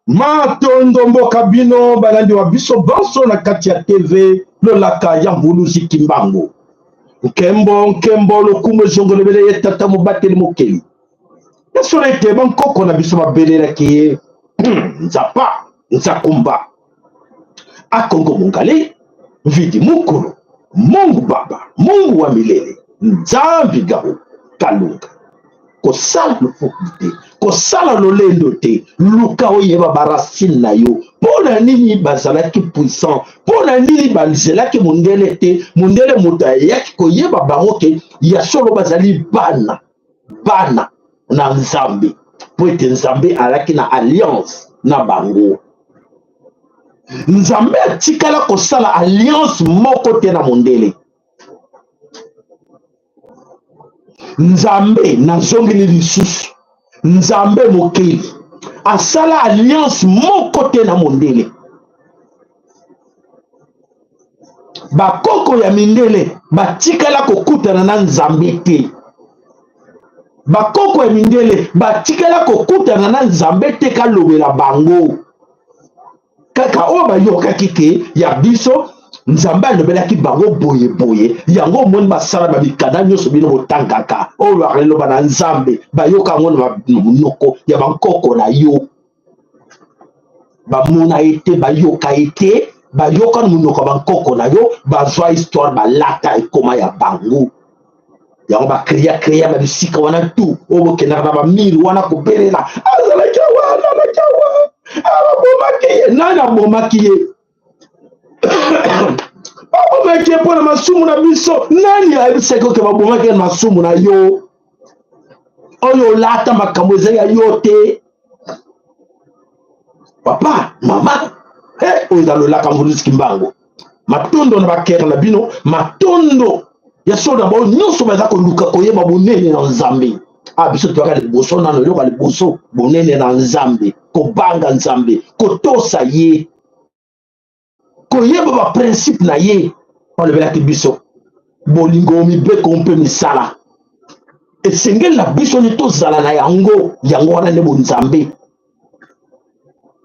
Matondo mboka bino balandi wa biso banso na kati ya TV lolaka ya Mvuluzi Kimbangu. Nkembo nkembo lokumu ezongolobele ye tata mobateli mokeli. Ya solo ete bankoko na biso babelelaki ye Nzapa Nzakumba Akongo Mongale Mvidi Mukulu Mungu Baba Mungu wa milele Nzambi Gabo Kalunga. Kosala lofuku te, kosala lolendo te, luka oyeba ba racine na yo. Mpo na nini bazalaki puissant? Mpo na nini bazelaki mondele te? Mondele moto ayaki koyeba bango ke ya solo bazali bana bana na Nzambe, mpo ete Nzambe alaki na alliance na bango. Nzambe atikala kosala alliance moko te na mondele. Nzambe, nazongeli lisusu, Nzambe mokeli asala alliance moko te na mondele. Bakoko ya mindele batikala kokutana na Nzambe te. Bakoko ya mindele batikala kokutana na Nzambe te kalobela bango. Kaka oyo bayokaki ke ya biso Nzambe alobelaki bango boye boye, yango omoni basala ba mikanda nyonso bino botangaka oyo liloba na Nzambe, bayoka yango na monoko ya bankoko na yo, bamona ye te, bayoka ye te, bayoka na monoko ya bankoko na yo, bazwa histoire balata ekoma ya bango. Yango ba crea crea ba bisika wana tout oyo bokendaka na ba mire wana kobelela azalaki awa azalaki awa abomaki ye. Nani abomaki ye? Babomaki ye mpo na masumu na biso. Nani ayebisaki oke babomaki ye na masumu na yo? Oyo olata makambo eza ya yo te, papa mama. Hey, oyo eza lolaka Mvuluzi Kimbangu. Matondo na bakere na bino, matondo ya solo na bao nyonso baza koluka koyeba bonene na Nzambe. Ah, biso toyaka liboso nano, eloko ya liboso bonene na Nzambe, kobanga Nzambe, kotosa ye, koyeba ba principe na ye. Balobelaki biso bolingo, mibeko mpe misala esengeli na biso nde tozala na yango. Yango wana nde bonzambe.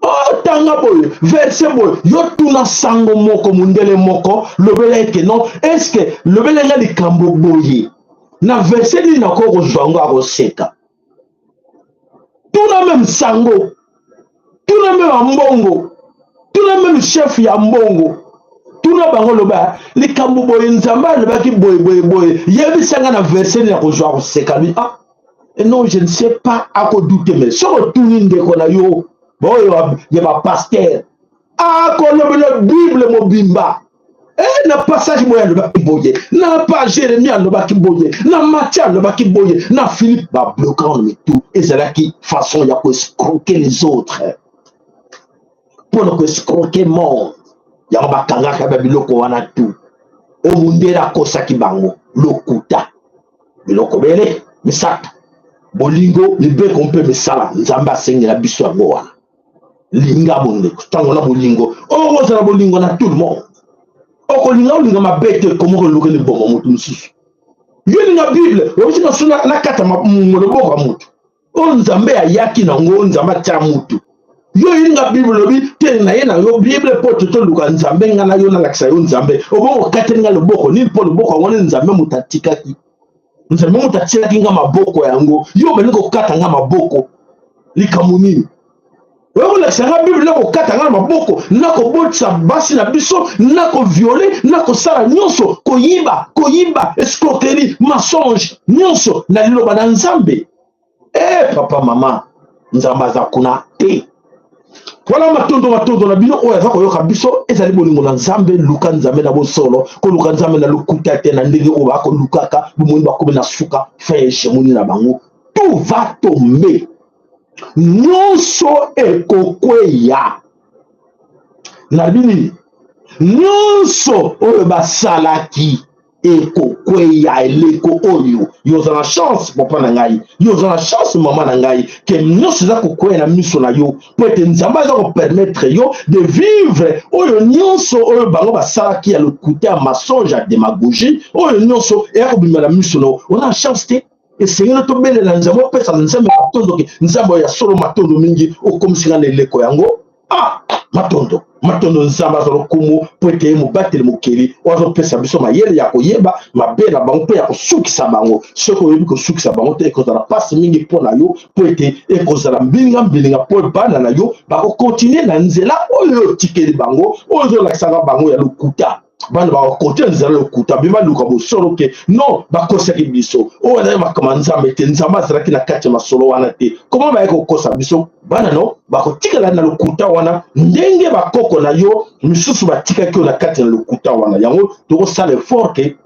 Otanga boye verse boye, yo tuna sango moko mondele moko, lobela ete non, eske lobela nga likambo boye na verse nini nakoki kozwa yango, akoseka. Tuna meme sango, tuna meme ambongo, tuna meme chef ya mbongo, tuna bango, loba likambo boye, Nzambe alobaki boye boye boye, yebisa nga na verse nini akozwa, akoseka. Bi ah non, je ne sais pas, akodute. Mais soki otuni ndeko na yo oyo ya bapaster, akolobela Bible mobimba. Na passage boye alobaki boye, na pa Jérémie alobaki boye, na Matthieu alobaki boye, na Philippe. Babloka wana mitu ezalaki façon ya koescroquer les autres, mpona koescroquer monde. Yango bakangaka ba biloko wana tu oyo mundele akosaki bango lokuta. Biloko bele misato: bolingo, mibeko mpe misala. Nzambe asengela biso yango wana. Linga bondeko ntango na bolingo oyo ozala bolingo na tout le monde. Okolinga olinga mabe te, komo koluka libongo moto mosusu. Yo linga Bible oyebisi na so na kata loboko ya moto oyo Nzambe ayaki nango, Nzambe atya motu. Yo olinga Bible, olobi te na ye na yo Bible mpo te toluka Nzambe, nga na yo nalakisa yo Nzambe. Obongo okateli nga loboko nini? Mpo loboko yango nde Nzambe moto atikaki, Nzambe moto atielaki nga maboko yango. Yo obandi kokata nga maboko, likambo nini? Oya kolakisa nga Bible na kokata nga na maboko, na kobotisa basi na biso, na koviole, na kosala nyonso, koyiba, koyiba, escroquerie, mensonge, nyonso na liloba na Nzambe. Eh papa mama, Nzambe aza kuna te. Wana matondo matondo na bino oyo aza koyoka biso ezali bolingo na Nzambe. Luka Nzambe na bosolo, koluka Nzambe na lokuta te, na ndenge oyo bakolukaka bomoni bakomi na suka fin ya hégémonie na bango. Tout va tomber. Nyonso ekokweya. Nalobi nini? Nyonso oyo basalaki ekokweya eleko oyo. Yo oza na chance papa na ngai, yo oza na chance mama na ngai, ke nyonso eza kokweya na miso na yo, mpo ete Nzambe aza kopermettre yo de vivre oyo nyonso oyo bango basalaki ya lokuta, ya mensonge, ya demagogie, oyo nyonso eya kobima na miso na yo. Oza na chance te. Esengeli tobelela Nzambe, opesa na Nzambe matondo, ke Nzambe oyo ya solo matondo mingi okomisi nga na eleko yango. Ah, matondo matondo, Nzambe aza lokumu mpo ete ye mobateli mokeli oyo azopesa biso mayele ya koyeba mabe na bango mpe ya kosukisa bango. Soki oyebi kosukisa bango te, ekozala mpasi mingi mpo na yo, mpo ete ekozala mbilinga mbilinga, mpo bana na yo bakokontinue na nzela oyo otikeli bango, oyo ozolakisaka bango ya lokuta. Bana bakote nzela lokuta mpe baluka bosolo ke non, bakosaki biso, oyo azalaki makambo ya Nzambe te, Nzambe azalaki na kati ya masolo wana te. Koma baye kokosa biso, bana no bakotikala na lokuta wana ndenge bakoko na yo misusu batikaki yo na kati na lokuta wana. Yango tokosala effort ke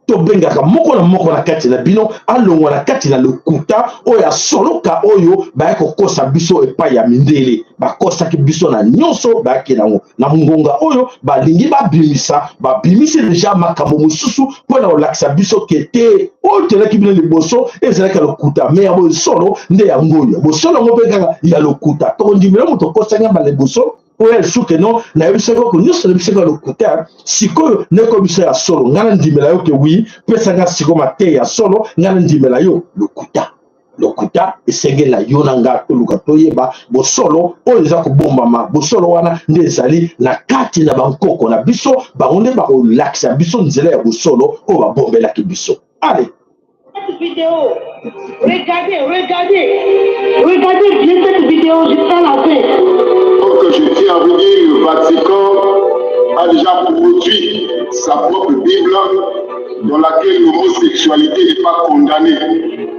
tobengaka moko na moko na kati na bino alongwa na kati na lokuta oyo asoloka oyo baya kokosa biso epai ya mindele. Bakosaki biso na nyonso bayaki nango na ngonga oyo balingi babimisa, babimisi deja makambo mosusu mpo na kolakisa biso ke te, oyo toyelaki bino liboso ezalaki ya lokuta, me ya bosolo nde yango oyo. Bosolo yango mpe kaka ya lokuta, tokondimela moto okosaki mbala liboso oyo lisusu ke non, nayebisaki oko nyonso, nayebisaki ya lokuta, sikoyo nayekoyebisa ya solo. Ngai nandimela yo ke wi, pesa ngai sikoyo mateya ya solo, ngai nandimela yo lokuta. Lokuta esengeli na yo na ngai toluka toyeba bosolo oyo eza kobombama. Bosolo wana nde ezali na kati na bankoko na biso, bango nde bakolakisa biso nzela ya bosolo oyo babombelaki biso. Allez. Cette vidéo, regardez, regardez, regardez bien cette vidéo jusqu'à la fin. Donc je tiens à vous dire, le Vatican a déjà produit sa propre Bible dans laquelle l'homosexualité n'est pas condamnée.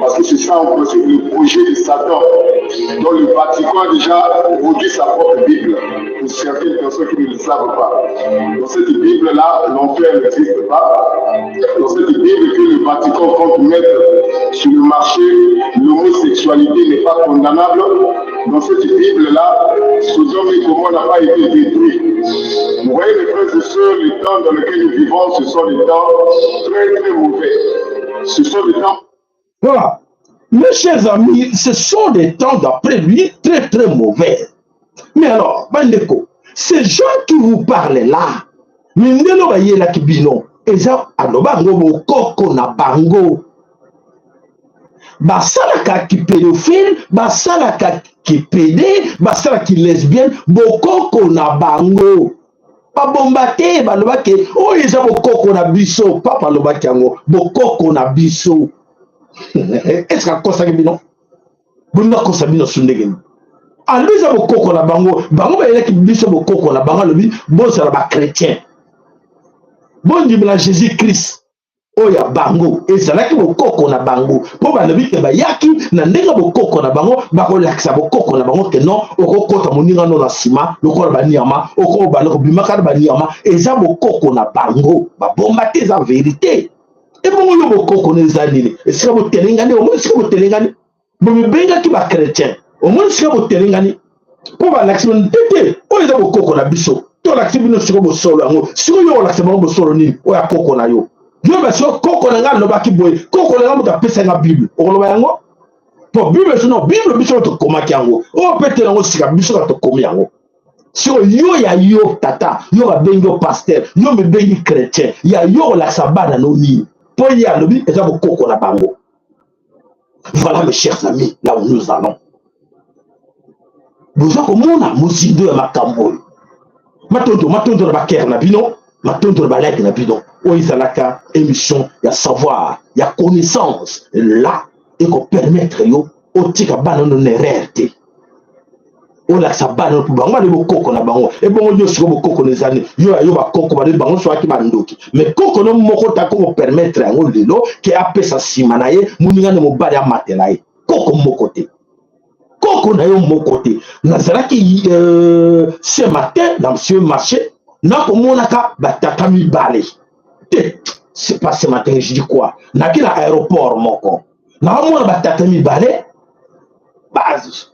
Parce que c'est ça en principe le projet de Satan. Donc le Vatican a déjà produit sa propre Bible, pour certaines personnes qui ne le savent pas. Dans cette Bible-là, l'enfer n'existe pas. Dans cette Bible que le Vatican compte mettre sur le marché, l'homosexualité n'est pas condamnable. Dans cette Bible-là, Sodome et Gomorrhe n'a pas été détruit. Vous voyez, mes frères et sœurs, les temps dans lesquels nous vivons, ce sont des temps très très mauvais. Ce sont des temps... Voilà. Mes chers amis, ce sont des temps d'après lui très très mauvais. Mais alors, bandeko, ces gens qui vous parlent là, mindelo bayelaki bino, eza aloba yango bokoko na bango. Basalaka ki pédophile, basalaka ki pédé, basalaka ki lesbienne, bokoko na bango. Babomba te, balobaki oyo eza bokoko na biso. Papa alobaki yango, bokoko na biso. Est-ce que akosaki bino? Bolingi akosa bino su ndenge nini? Alobi eza bokoko na bango, bango bayelaki biso bokoko na bango. Alobi bozala ba chrétien, bondimela Jésus Christ oyo ya bango ezalaki bokoko na bango, mpo balobi ke bayaki na ndenge bokoko na bango, bakolakisa bokoko na bango ke non, okokota moninga no na nsima lokola banyama, okobanda kobimaka na banyama, eza bokoko na bango, babomba te, eza verite. Ebongo yo bokoko na eza nini? Esika botelengani, omoni esika botelengani, bomibengaki ba chrétien, omoni esika botelengani, mpo balakisi bino te te oyo eza bokoko na biso, tolakisi bino sikoyo bosolo yango. Sikoyo yo olakisa bango bosolo nini oyo ya koko na yo? Yo basiko koko na ngai alobaki boye, koko na ngai moto apesa nga Bible, okoloba yango? Po Bible sino Bible biso tokomaki yango, oyo mpe te yango sika biso ka tokomi yango. Sikoyo yo ya yo tata, yo babengi yo pasteur, yo mibengi chrétien, ya yo olakisa bana no nini? Po ye alobi eza bokoko na bango. Voilà mes chers amis, là où nous allons. Boza komona mozindo ya makambo oyo. Matondo, matondo na bakere na bino, matondo na balike na bino. Oyo ezalaka émission ya savoir, ya connaissance. Là, eko permettre yo otika bana no na erreur te. Olakisa bana mpo bango balobi bokoko na bango. Ebongo yo sikoyo bokoko na ezali yo ya yo bakoko balobi bango soki bandoki. Mais koko no moko ta koko permettre yango lelo ke apesa nsima na ye moninga na mobali amatela ye. Koko moko te. Koko na yo moko te. Nazalaki ce matin na monsieur marché nakomonaka batata mibale. Te, c'est pas ce matin, je dis quoi? Naki na aéroport moko. Nakomona batata mibale base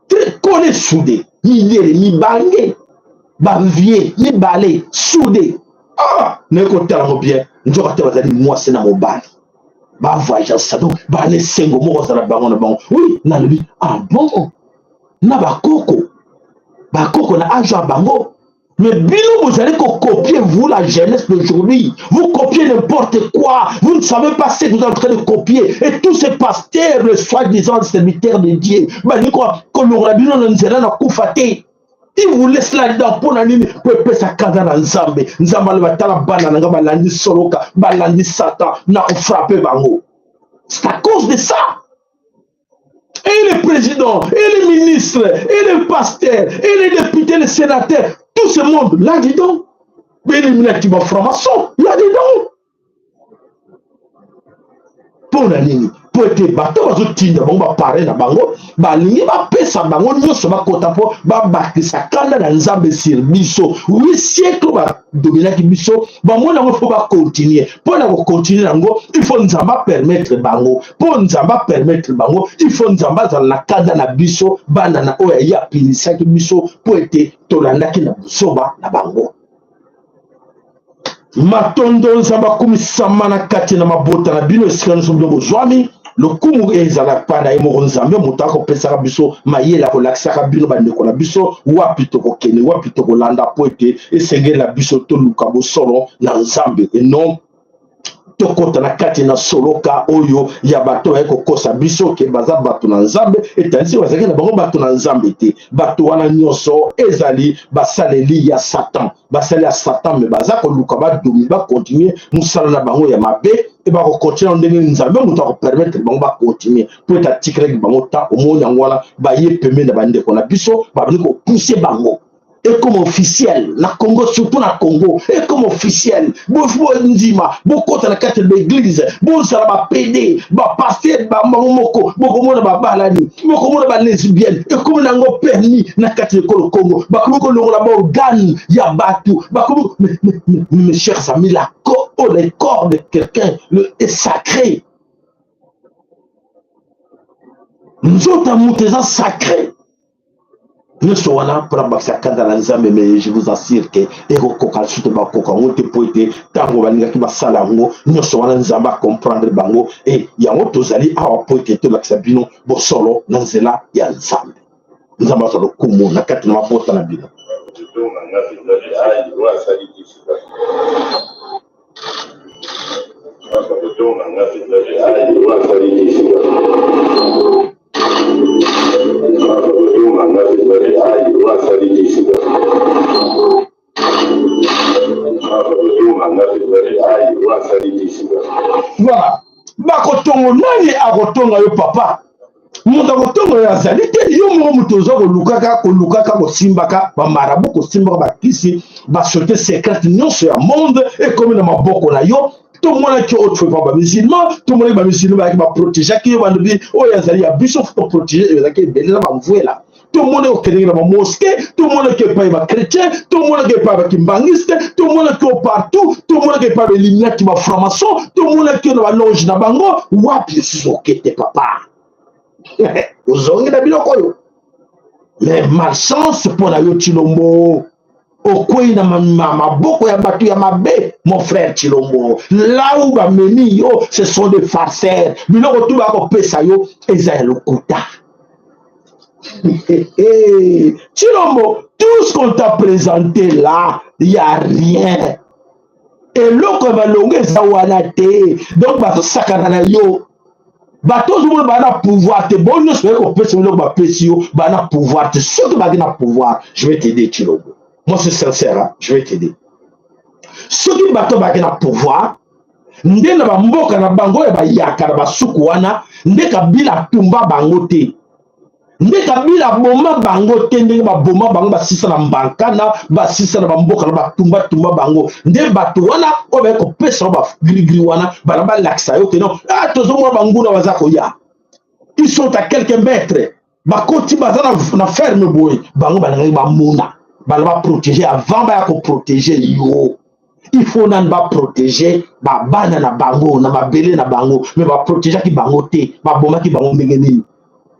très collé soudé, mindele mibange bavie mibale soudé. Ah, naye kotala yango bien, nzoka te bazali mwasi na mobali. Ba voyage ça donc ba na esengo moko ozala bango na bango. Oui, nalobi ah bon, na bakoko bakoko na age ya bango. Mais bino, vous allez copier, vous, la jeunesse d'aujourd'hui. Vous copiez n'importe quoi. Vous ne savez pas ce que vous êtes en train de copier. Et tous ces pasteurs, les soi-disant serviteurs de Dieu, ils vous laissent là-dedans pour la nini pour epesa kanda na Nzambe. Nzambe aloba tala bana na nga balandi soloka, balandi Satan, na frappe bango. C'est à cause de ça. Et les présidents, et les ministres, et les pasteurs, et les députés, les sénateurs, tout ce monde là-dedans. Mais les ministres franc-maçon, là-dedans. Mpo na nini? Mpo ete bato bazotinda bango bapare na bango balingi bapesa bango nyonso bakota mpo babakisa kanda na Nzambe sur biso. Huit siècle badominaki biso, bamoni yango mpo bakontinue. Mpo na kokontinue yango, il faut Nzambe apermettre bango. Mpo Nzambe apermettre bango, il faut Nzambe azala na kanda na biso bana na oyo aye apinisaki biso mpo ete tolandaki na buzoba na bango. Matondo Nzambe akumisama na kati na mabota na bino esika nyonso bino bozwami. Lokumu ezala pa na ye moko Nzambe, moto akopesaka biso mayele, akolakisaka bino bandeko na biso wapi tokokende, wapi tokolanda, mpo ete esengeli na biso toluka bosolo na Nzambe eno tokota na kati na soloka oyo ya bato baye kokosa biso ke baza bato na Nzambe. Etalisi bazalaki na bango bato na Nzambe te. Bato wana nyonso ezali basaleli ya Satan, basali ya Satan, me baza koluka badomi bakontinue mosala na bango ya mabe. E bakokontinue ndenge Nzambe moto akopermettre bango bakontinue, mpo ete atikelaki bango ta. Omoni yango wana baye pembeni na bandeko na biso, babandi kopuse bango. Et comme officiel na Congo, surtout na Congo, et comme officiel bondima bokota na kati ya baeglise, bozala ba PD, ba pasteur bango moko. Bokomona babalani, bokomona ba lesbienne, ekomi nango permis na kati ya ekolo Congo. Bakomi kolongola baorgane ya bato, bakomi. Mes chers amis, la oh, le corps de quelqu'un est sacré. Nzoto ya moto eza sacré. Nyonso wana mpona bakisa kanda na Nzambe. Mais je vous assure ke ekokoka lisusu te, bakoka yango te, mpo ete ntango balingaki basala yango nyonso wana, Nzambe acomprendre bango. E yango tozali awa mpo ete tolakisa bino bosolo na nzela ya Nzambe. Nzambe azwa lokumu na kati na mabota na bino. Voilà, bakotongo nani akotonga yo papa? Moto akotonga yo azali te. Yo moko moto oza kolukaka, kolukaka, kosimbaka bamarabu, kosimbaka bakisi, basociété secrète nyonso ya monde ekomi na maboko na yo. Tomonaki autrefois bamusulman, tomonaki bamusulman bayaki baprotegeaki yo, balobi oyo azali ya biso, toprotege. Ezalaki ebele na bamvwela. Tomonaki okendeki na bamoske, tomonaki epai bachrétien, tomonaki epai bakimbangiste, tomonaki yo partout, tomonaki epai baeliminaki bafranc-maçon, tomonaki yo na baloge na bango. Wapi lisusu okete papa? Ozongi na biloko oyo. Mais malchance mpo na yo Tshilombo, okwei na maboko ya bato ya mabe. Mon frère Tshilombo, là où bamemi yo, ce sont des farceurs. Biloko tu bakopesa yo eza ya lokuta. Tshilombo, tout ce qu'on t'a présenté là, il y a rien. Eloko ya malongo eza wana te. Donc bazosakana na yo. Bato ozomona baa na pouvoir te, bo nyonso baye kopesa biloko bapesi yo, baa na pouvoir te. Soki baki na pouvoir, je vais t'aider Tshilombo, moi c'est sincère, hein? Je vais t'aider. Soki bato baki na pouvoir nde na bamboka na bango ya bayaka na basuku wana nde Kabila atumba bango te. Nde Kabila aboma bango te ndenge baboma bango, basisa na mbankana, basisa na bamboka na batumbatumba bango. Nde bato wana oyo baye kopesa bango bagrigri wana, bana balakisa yo keno ah, tozomona banguna baza koya, ils sont à quelques mètres, bakoti baza na, na ferme boye, bango balingaki bamona, bana baprotege avant baya koprotege yo. Il faut nani baprotege babana na bango na mabele na bango, me baprotegeaki bango te, babomaki bango ndenge nini?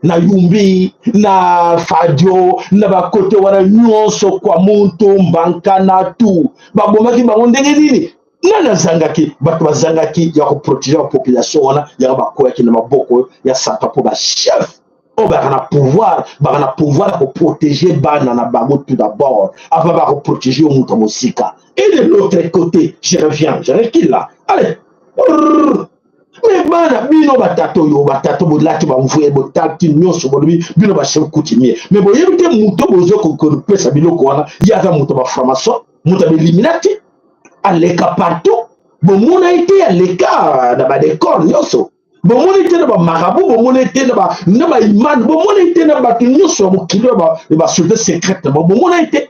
Na Yumbi, na Fadio, na bakote wana nyonso, kwa muntu mbankana tu, babomaki bango ndenge nini? Nani azangaki? Bato bazangaki ya koprotege bapopulation wana, yango bakweyaki na maboko ya Satan, mpo bachef oyo baka na pouvoir, baka na pouvoir ya koprotege bana na bango tout d'abord avant bakoprotege yo moto ya mosika. Et de l'autre côté, je reviens, je recule là, allez. Me bana bino batata oyo, batata bolati bamvue, botati nyonso, bolobi bino bachef coutumier, me boyebi te moto bozo kopesa biloko wana, ye aza moto bafranc-maçon, moto ya beliminati, aleka partout. Bomona ye te aleka na badekor nyonso, bomoni te na bamarabu, bomoni te na baimane, bomoni te na bato nyonso ya mokili ya basociété secrète na bango, bomona ye te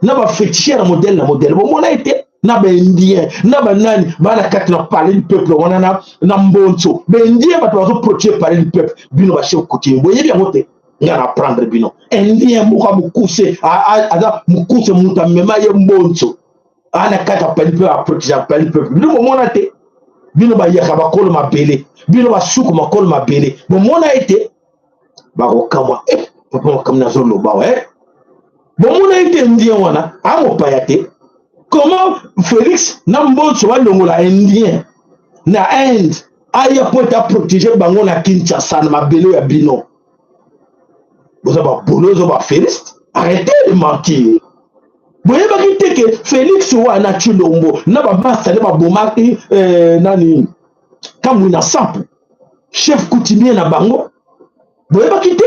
na bafetiche na modèle na modèle, bomona ye te na baindien na banani bana kati na palais du peuple wana na mbonso baindien, bato bazoprotege palais du peuple. Bino bachef coutumier boyebi yango te. Nga na prendre bino indien moko ya mokuse, aza mokuse, moto amema ye mbonso ana kati ya palais du peuple, aprotege ya palais du peuple, bino bomona te. Bino bayaka bakolo mabele, bino basuku makolo mabele, bomona ye te. Bakokamwa eh, papa makambo nazoloba wa eh. Bomona ye te indien wana amopaya te. Comment Félix na mbonso balongola indien na Inde, aya po ete aprotege bango na Kinshasa, na mabele ya bino? Boza babolo, oza bafeliste, arrêtez de mentir. Boyebaki te ke Félix wana Tshilombo na bamasta nde babomaki eh, nani, Kamwina Nsapu, chef coutumier na bango? Boyebaki te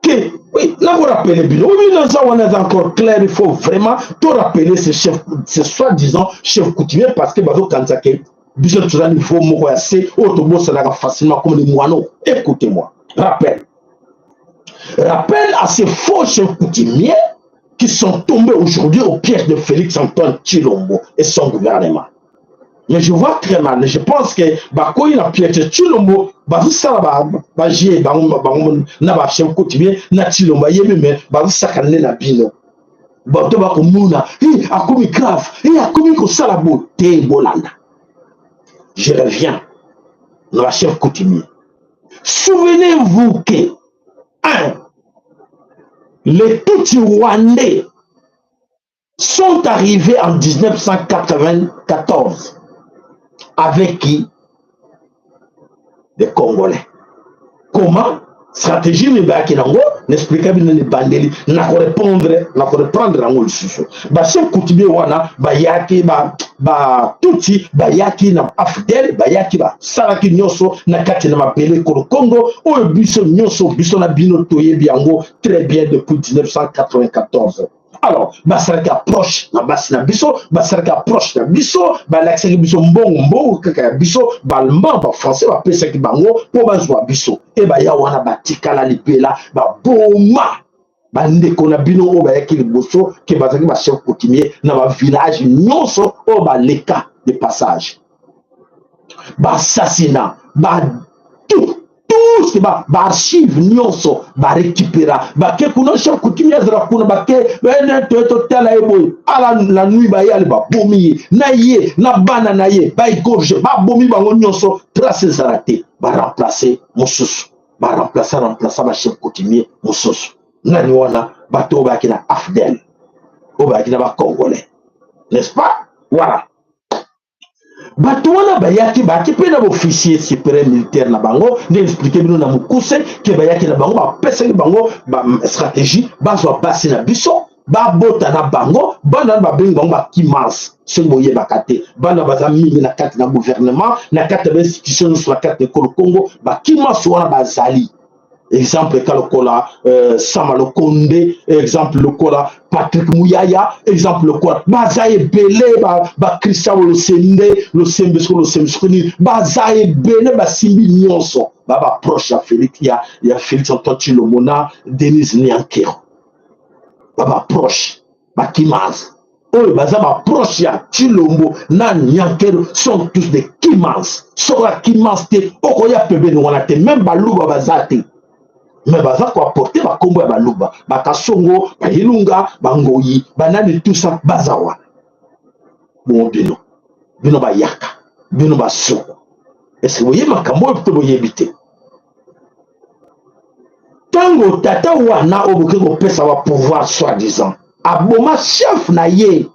ke, oui, nakorapele bino, oui, naza wana, eza encore clair. Il faut vraiment to rappeler ce chef, ce soi-disant chef coutumier, parce que bazokanisa ke biso toza niveau moko ya se oyo tobosanaka facilement comme les moineaux. Écoutez-moi, rappel, rappel à ces faux chefs coutumiers qui sont tombés aujourd'hui au piège de Félix Antoine Tshilombo et son gouvernement. Mais je vois très mal, je pense que bakoyi na piège Tshilombo, bazosala bagie bango bango na bachef coutumier na Tshilombo ayebi, me bazosaka nde na bino. Bato bakomona akomi grave, akomi kosala boye te. Bolanda, je reviens na bachef coutumier. Souvenez-vous que un, les Tutsis rwandais sont arrivés en 1994 avec qui? Des Congolais. Comment? Stratégie nini bayaki nango? Naexplika bino ebandeli, nakorépondre, nakoreprendre yango lisusu. Bachef coutumier wana bayaki, batutsi bayaki na AFDL, bayaki basalaki nyonso na kati na mabele ekolo Congo oyo biso nyonso, biso na bino toyebi yango très bien depuis 1994. Alors basalaki approche na basi na biso, basalaki approche na biso, balakisaki biso mbongo, mbongo kaka ya biso, baallemand, bafrançais bapesaki bango mpo bazwa biso. E baya wana, batikala libela, baboma bandeko na bino oyo bayaki liboso ke bazalaki bachef coutumier na bavillage nyonso oyo baleka de passage, baassassinat ba tout tout, baarchive nyonso barécupéra. Bake kuna, chef coutumier azala kuna, bake toye totala ye boye, ala la nuit baye, ale babomi ye na ye na bana na ye, baégorge, babomi bango nyonso, trace ezala te. Baremplace mosusu, baremplace, remplace bachef coutumier mosusu. Nani wana? Bato oyo bayaki na AFDL, oyo bayaki na bacongolais, n'est-ce pas? Voilà, bato wana bayaki, bayaki mpe na baofficier supérieur militaire na bango. Nde explike bino na mokuse ke bayaki na bango, bapesaki bango bastratégie, bazwa basi na biso, babota na bango bana wana, babengi bango bakimans. Soki boyebaka te, bana baza mingi na kati na gouvernement, na kati ya bainstitution nyonso na kati na ekolo Congo, bakimans wana bazali. Exemple ka lokola Sama Lokonde, exemple lokola Patrick Muyaya, exemple lokola baza ebele, ba Christian Losembe, Losembe soko Losembe soko nini, baza ebele, basimbi nyonso, ba proche ya Félix, ya Félix Antoine Tshilombo na Denise Nyankero, ba proche bakimazi oyo baza baproche ya Tshilombo na Nyankero sont tous des kimans. Soki akimans te, okoya pembeni wana te. Même Baluba baza te, mais baza koapporter bakombo ya Baluba, Bakasongo, Bayilunga, Bangoyi, banani, tout ça baza wana. Bongo bino, bino bayaka, bino basuku, est-ce boyebi makambo oyo to boyebi te? Ntango tata wana oyo bokoki kopesa bapouvoir soi-disant aboma chef na ye,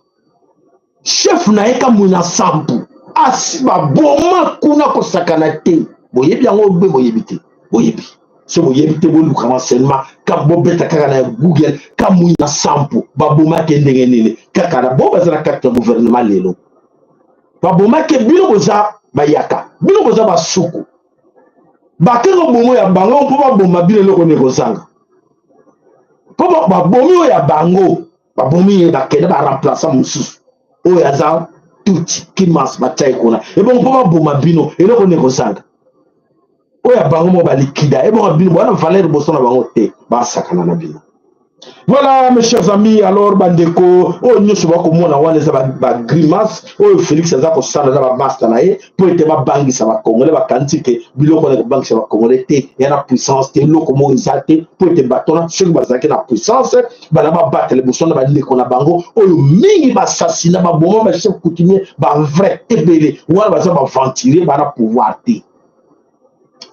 chef na ye Kamwina Nsapu, asi baboma kuna kosakana te. Boyebi yango mpe boyebi te? Boyebi. So boyebi te, boluka renseignement, ka bobeta kaka na Google Kamwina Nsapu babomaki ndenge nini. Kaka na bo baza na kati ya gouvernement lelo, babomaki. Bino boza bayaka, bino boza basuku, bake kobomo ya bango mpo baboma bino. Eloko nini kozanga mpo babomi oyo ya bango? Babomi ye, bakende baremplaçant mosusu oyo aza tuti kimas, batia ye kuna. Ebongo mpo baboma bino, eloko nini kozanga? Oyo ya bango moko balikida. Ebongo bino bwana valeur liboso na bango te, basakana na bino. Voilà, mes chers amis. Alors bandeko, oyo nyonso bakomona wana eza bagrimace oyo Félix aza kosala na bamaster na ye mpo ete babangisa Bacongolais. Bakanisi ke biloko wana kobangisa Bacongolais te, ya na puissance te, eloko moko eza te, mpo ete bato wana soki bazalaki na puissance, bana babatela liboso na bandeko na bango oyo mingi basasina, baboma bachef coutumier bavrai ebele wana. Baza baaventurier, bana pouvoir te.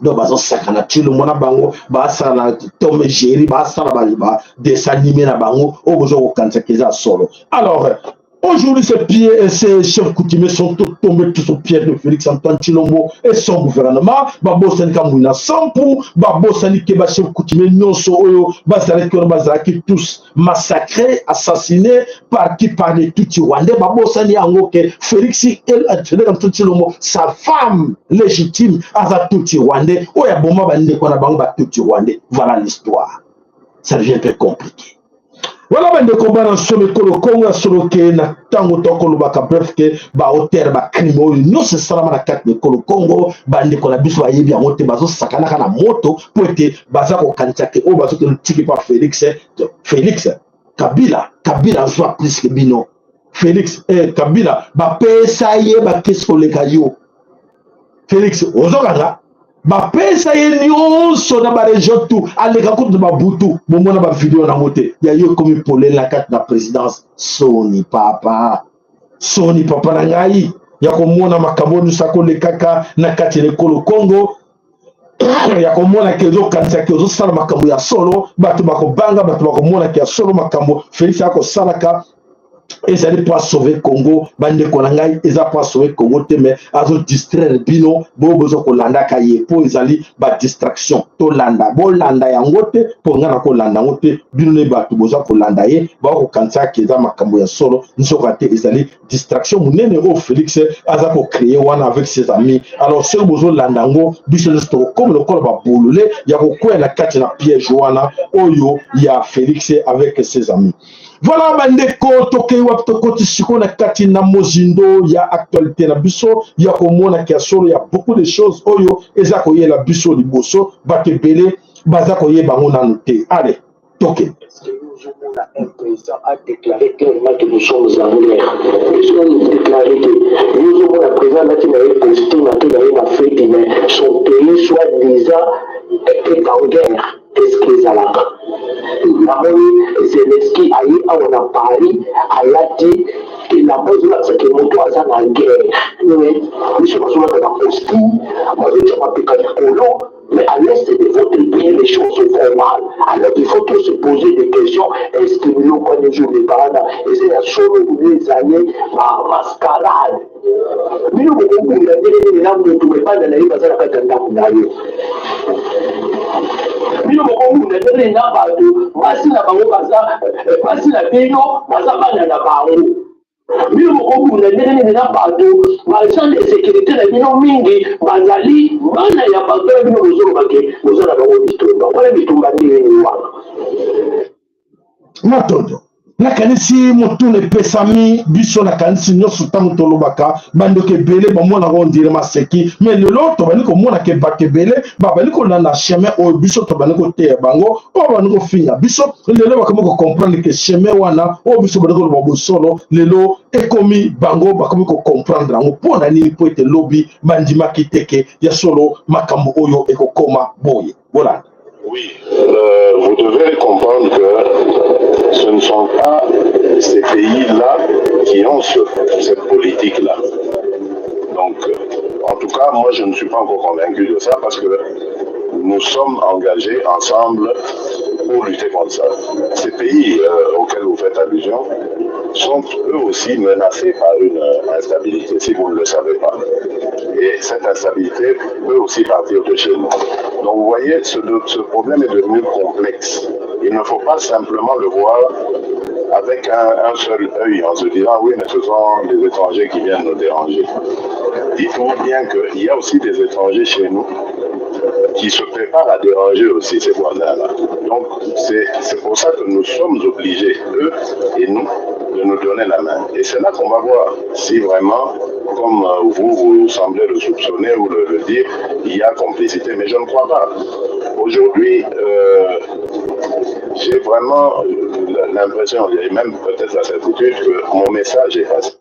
Donc bazosaka na Tshilombo na bango, basala na Tom et Jerry, basala badessin animé na bango oyo boza kokanisaka eza solo. Alors aujourd'hui, ces pieds, ces chefs coutumiers sont tombés tous au pied de Félix Antoine Tshilombo et son gouvernement. Babosani Kamwina Nsapu, babosani ke ba chefs coutumiers nyonso oyo bazalaki wana bazalaki tous massacrés, assassinés par qui? Par les Tutsis rwandais. Babosani yango ke Félix Antoine Tshilombo, sa femme légitime, aza Tutsi rwandais oyo aboma bandeko na bango ba Tutsi rwandais. Voilà l'histoire. Ça devient un peu compliqué. Wana bandeko bana nsolo ekolo Kongo ya solo ke na ntango tokolobaka, bref, ke baauteur bacrime oyo nyonso esalama na kati na ekolo Kongo, bandeko na biso bayebi yango te. Bazosakanaka na moto mpo ete baza kokanisa ke oyo bazokende tiki mpa Félix, Félix Kabila, Kabila azwa plus ke bino. Félix, Kabila bapesa ye bakesi koleka yo Félix. Ozokanga bapesa ye nyonso na baregion tout, aleka kutu na babutu, bomona bavideo nango te. Ya yo ekomi polele na kati na présidence. Soni papa, soni papa na ngai ya komona makambo nyonso akolekaka na kati ya ekolo Congo, ya komona ke ozokanisa ke ozosala makambo ya solo. Bato bakobanga, bato bakomona ke ya solo makambo Félix akosalaka ezali mpo asauve Congo. Bandeko na ngai, eza mpo asauve Congo te, mais azodistraire bino. Boyo boza kolandaka ye mpo ezali badistraction. Tolanda, bolanda yango te, mpo ngai nakolanda yango te. Bino nde bato boza kolanda ye, bakokanisaka eza makambo ya solo, nzoka te, ezali distraction monene oyo Félix aza kocréer wana avec ses amis. Alors soki bozolanda yango, biso nyonso tokokoma lokola babolole ya kokwea na kati na piège wana oyo ya Félix avec ses amis. Voilà bandeko, tokei wapi? Tokoti sikoyo na kati na mozindo ya actualité na biso, ya komona ya solo ya beaucoup de choses oyo eza koyela biso liboso. Bato ebele baza koyeba yango nanu te. Allez, tokende. Un président a déclaré clairement que nous sommes en guerre. Nous avons déclaré que nous avons un président qui n'a eu costume, qui n'a eu la fête, mais son pays, soi-disant, est en guerre. Est-ce que ezalaka? Namoni Zelensky aye awa na Paris, alati elamba ezolakisa ke moto aza na guerre. Biso bazolata na costume, bazotia mapeka likolo, mais à l'est de votre pays, les choses vont mal. Alors il faut tous se poser des questions: est ce que biloko wana ezoleka wana eza ya solo ou ezali mascarade? Bino bokobunda ndenge nini na moto mebanda na ye baza na kati ya ndako na yo? Bino bokobunda ndenge nini na bato basi na bango baza basi na bino, baza bana na bango? Bino bokobunda ndenge nini na bato baagent de sécurité na bino mingi bazali bana ya bato na bino? Bozoloba ke boza na bango bitumba wana. Matondo. Nakanisi motuna epesami biso. Nakanisi nyonso ntango tolobaka, bandeko ebele bamonaka on dirait maseki, mais lelo tobandi komona ke bato ebele babandi kolanda chemin oyo biso tobandi koteya bango. Oyo babandi kofinga biso, lelo bakomi kocomprendre ke chemin wana oyo biso bandi koloba bosolo, lelo ekomi bango bakomi kocomprendre yango. Mpo na nini? Mpo ete lobi bandimaki te ke ya solo makambo oyo ekokoma boye. Bolanda. Oui, vous devez comprendre que ce ne sont pas ces pays-là qui ont cette politique-là. Donc, en tout cas, moi, je ne suis pas encore convaincu de ça parce que nous sommes engagés ensemble pour lutter contre ça. Ces pays auxquels vous faites allusion sont eux aussi menacés par une instabilité, si vous ne le savez pas. Et cette instabilité peut aussi partir de chez nous. Donc vous voyez, ce problème est devenu complexe. Il ne faut pas simplement le voir avec un seul œil en se disant: oui, mais ce sont des étrangers qui viennent nous déranger. Dites-vous bien qu'il y a aussi des étrangers chez nous qui se préparent à déranger aussi ces voisins-là. Donc c'est pour ça que nous sommes obligés, eux et nous, de nous donner la main. Et c'est là qu'on va voir si vraiment, comme vous, vous semblez le soupçonner ou le dire, il y a complicité. Mais je ne crois pas. Aujourd'hui, j'ai vraiment l'impression, et même peut-être la certitude, que mon message est passé.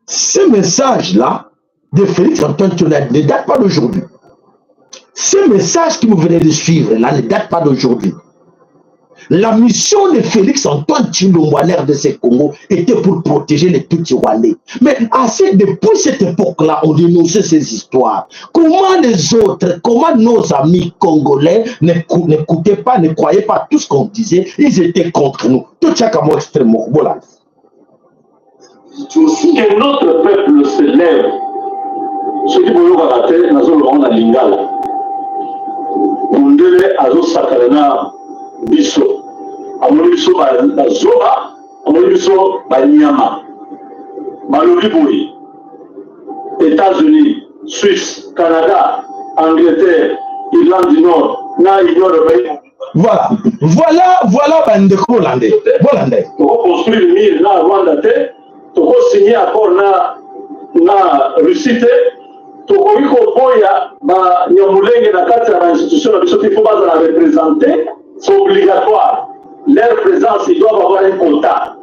Ce message-là de Félix Antoine Tchonad ne date pas d'aujourd'hui. Ce message qui vous venez de suivre là ne date pas d'aujourd'hui. La mission de Félix Antoine Tshilombo à RDC Congo était pour protéger les Tutsis rwandais. Mais assez, depuis cette époque-là, on dénonçait ces histoires. Comment les autres, comment nos amis congolais n'écoutaient pas, ne croyaient pas tout ce qu'on disait, ils étaient contre nous. Tout ça comme extrêmement. Voilà. Que notre peuple se lève. Soki boyokaka te, nazoloba na lingala. Mundele azosakana na biso, amoni biso bazoba, amoni biso banyama. Balobi boye: États-Unis, Suisse, Canada, Angleterre, Irlande du Nord na Union européenne. Voilà, bandeko, bolande, bolande. Tokoconstruire mur na Rwanda te, tokosigne accord na Russie te, tokoki koboya banyamulenge na kati ya bainstitution na biso te. Faut bazala représenter, c'est obligatoire, leur présence. Ils doivent avoir un quota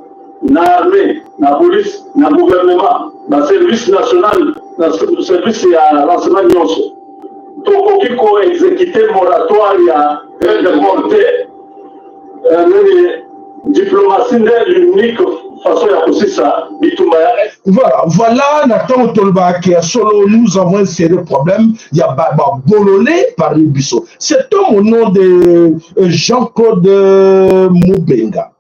na armée, na police, na gouvernement, na service national, na service ya renseignement nyonso. Tokoki koexécute moratoire ya peine de mort te. Nini, diplomatie nde l'unique façon ya kosisa bitumba ya Voilà, na ntango tolobaka ya solo, nous avons un sérieux problème ya babolole parmi biso. Cet homme au nom de Jean-Claude Mubenga,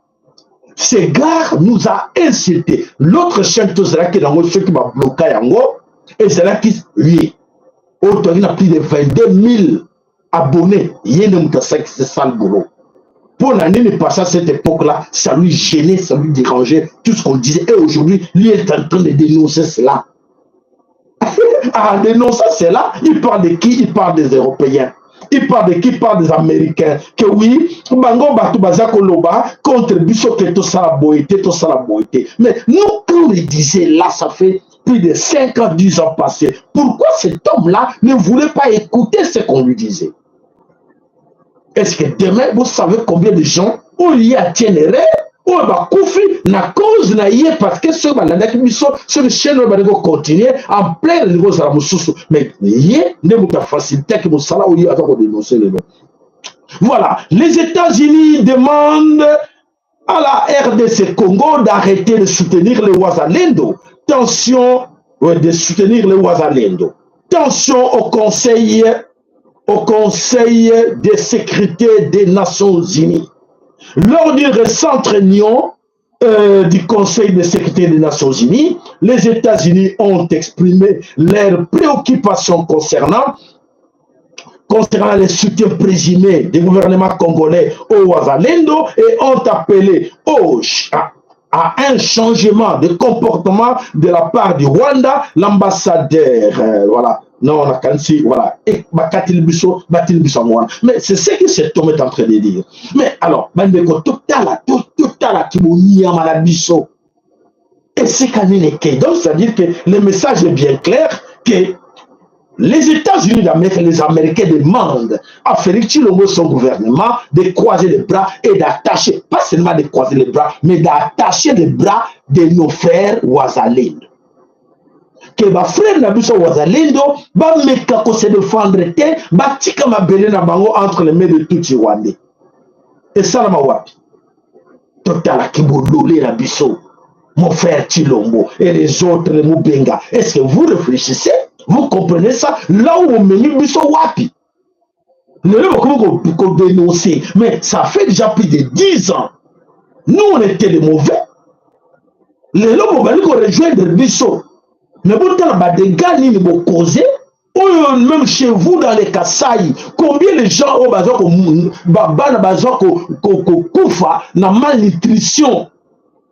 ce gars nous a insulté. L'autre chaîne tozalaki nango, soki babloka yango, ezalaki ye oyo toyaki na plus de 22 000 abonnés. Ye nde moto asalaki ce sale boulot. Mpo na nini? Passé à cette époque-là, ça lui gênait, ça lui dérangeait, tout ce qu'on disait. Et aujourd'hui, lui est en train de dénoncer cela. En dénonçant cela, il parle de qui? Il parle des Européens. Il parle de qui? Il parle des Américains. Que oui, bango bato baza koloba contre biso ke tosala boye te, tosala boye te. Mais nous, quand on le disait là, ça fait plus de 5 ans, 10 ans passés. Pourquoi cet homme-là ne voulait pas écouter ce qu'on lui disait? Est-ce que demain, vous savez combien de gens oyo ye atienere, oyo bakufi na cause na ye? Parce que soki balandaki biso, soki chaîne oyo bandeki kocontinue en plein, elingi kozala mosusu. Mais ye nde moto afacilitaki mosala oyo aza kodénonce lelo. Voilà, les États-Unis demandent à la RDC Congo d'arrêter de soutenir les Wazalendo. Tension, ouais, de soutenir les Wazalendo. Tension au Conseil de sécurité des Nations Unies. Lors d'une récente réunion du Conseil de sécurité des Nations Unies, les États-Unis ont exprimé leurs préoccupations concernant le soutien présumé du gouvernement congolais au Wazalendo et ont appelé à un changement de comportement de la part du Rwanda. L'ambassadeur, voilà, Non, nakanisi, voilà, e bakateli biso, batili biso yango wana. Mais c'est ce que cet homme est en train de dire. Mais alors, bandeko, totala, totala kibonyama na biso esika nini ekei. Donc c'est à dire que le message est bien clair que les États-Unis d'Amérique, les Américains demandent à Félix Tshilombo et son gouvernement de croiser les bras et d'attacher, pas seulement de croiser les bras, mais d'attacher les bras de nos frères Wazalendo. Que ba frère na biso Wazalendo bameka ko se défendre te, batika mabele na bango entre les mains de Tutsi rwandais. Esalama wapi? Totalaki bolole na biso. Mon frère Tshilombo et les autres, les Mubenga, est-ce que vous réfléchissez? Vous comprenez ça? Là où on memi biso wapi? Lelo bokomi kodénoncer, mais ça fait déjà plus de 10 ans. Nous, on était les mauvais. Lelo bobali korejoindre biso, mais botala badégâts nini bocauser oyo. Même chez vous dans les Kasaï, combien de gens oyo baza, bana baza kokufa na malnutrition,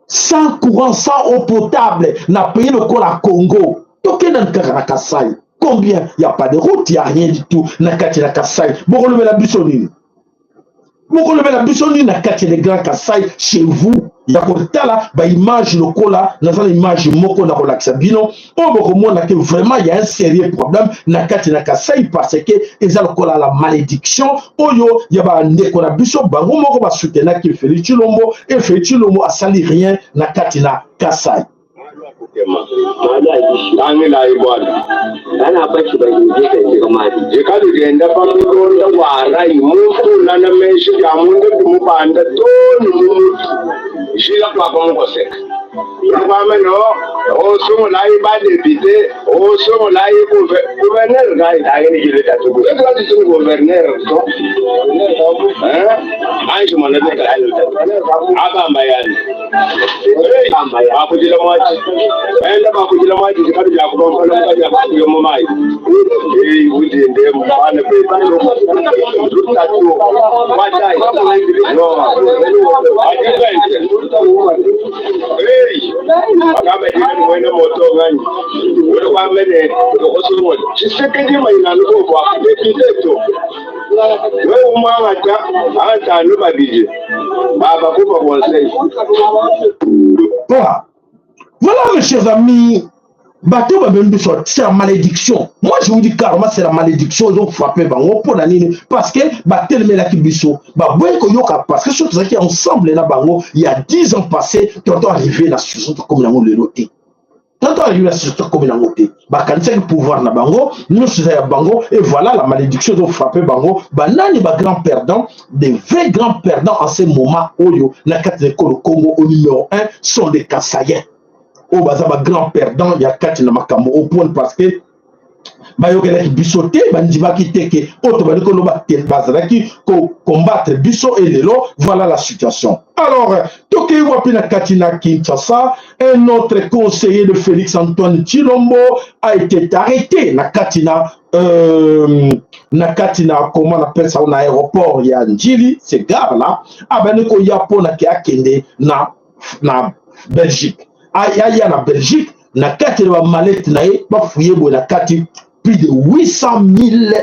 sans courant, sans eau potable na pays lokola Congo? Tokenda kaka na Kasai, combien? Y a pas de route, y a rien du tout na kati na Kasai. Bokolobela biso nini? Bokolobela biso nini na kati ya le Grand Kasai chez vous? Ya kotala baimage lokola naza na image moko na kolakisa bino oyo, bokomona ke vraiment ya un sérieux problème na kati na Kasai, parce que eza lokola la malédiction oyo ya bandeko na biso bango moko basoutenaki Félix Tshilombo, e Félix Tshilombo asali rien na kati na Kasai. Tangila ibwana. Ana bashi bai je ka ji kamari. Jikali genda pamilonda warai muntu lana meshi ya mundu kumubanda toni mumutu jila kwapa mukoseka kwame no osungulayi badepite, osungulayi gouverneur kai. Tangini jile ta tubu. Ekati gouverneur to anji mwana abamba yani bakujila mwaji enda bakujila mwaji jikali jakubampala mkaji akujila mumayi udinde mfana tatu watai no ajibente akambe jikali mwene moto nganyi uri kwamene okosungola Tshisekedi mainani kobwa député to we umwangata agatanu babiji baba kupa conseil. Voilà. Voilà, mes chers amis, bateau babembi biso, c'est la malédiction. Moi, je vous dis carrément, c'est la malédiction. Ils ont frappé bango pour la nini? Parce que batelemelaki biso, baboyi koyoka, parce que soki tozalaki ensemble na bango il y a 10 ans passé, tonton arrivé na situation tokomi nango lelo te. Tonton arrivé na situation tokomi nango te. Bakanisaki pouvoir na bango nyonso eza ya bango, et voilà la malédiction ezo frappé bango. Banani bagrand perdant, des vrais grands perdants en ce moment oyo na kati na ekolo Congo? Au numéro 1 sont des Kasaïens oyo baza bagrand perdant ya kati na makambo au point, parce que bayokelaki biso te, bandimaki te ke oyo tobandi koloba te, bazalaki kocombattre biso, e lelo voilà la situation. Alors tokei wapi? Na kati na Kinshasa, un autre conseiller de Félix Antoine Tshilombo a été arrêté na kati na comment on appelle ça, na aéroport ya Njili. Ce gars là abandi koya mpona ke akende na Belgique, aya na Belgique. Na kati na bamallette na ye, bafouiller boye na kati, plus de 800 000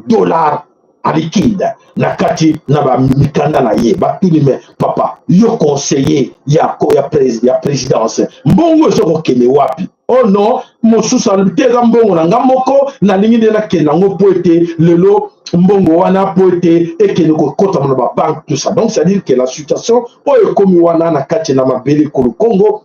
$ en liquide na kati na bamikanda na ye. Batuni: "Me papa, yo conseiller ya présidence, mbongo eza kokende wapi?" "Oh non." Mosusu alobi: "Te, eza mbongo na nga moko, nalingi nde nakende yango mpo ete lelo mbongo wana mpo ete ekende kokɔtama na babanque, tout ça." Donc c'est à dire que la situation oyo ekomi wana na kati na mabele ekolo Congo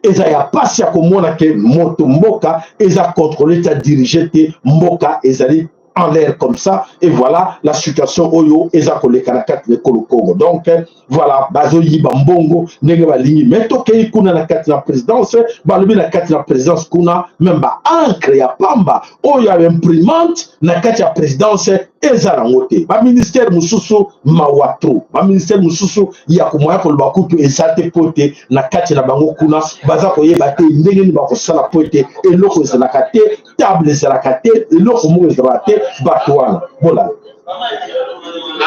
eza ya pasi ya komona ke moto mboka eza contrôlé te, dirigé te, mboka ezali en l'air comme ça, et voilà la situation oyo eza koleka na kati na ekolo Congo. Donc voilà, bazoyiba mbongo ndenge balingi. Me tokei kuna na kati na présidence, balobi na kati na présidence kuna, même baencre ya pamba oyo ya imprimante na kati ya présidence eza nango te. Baministère mosusu, mawa trop. Baministère mosusu ya komoya koloba kutu eza te, mpo ete na kati na bango kuna baza koyeba te ndenge nini bakosala, mpo ete eloko ezalaka te, table ezalaka te, eloko moko ezalaka te. Bato wana bolanda.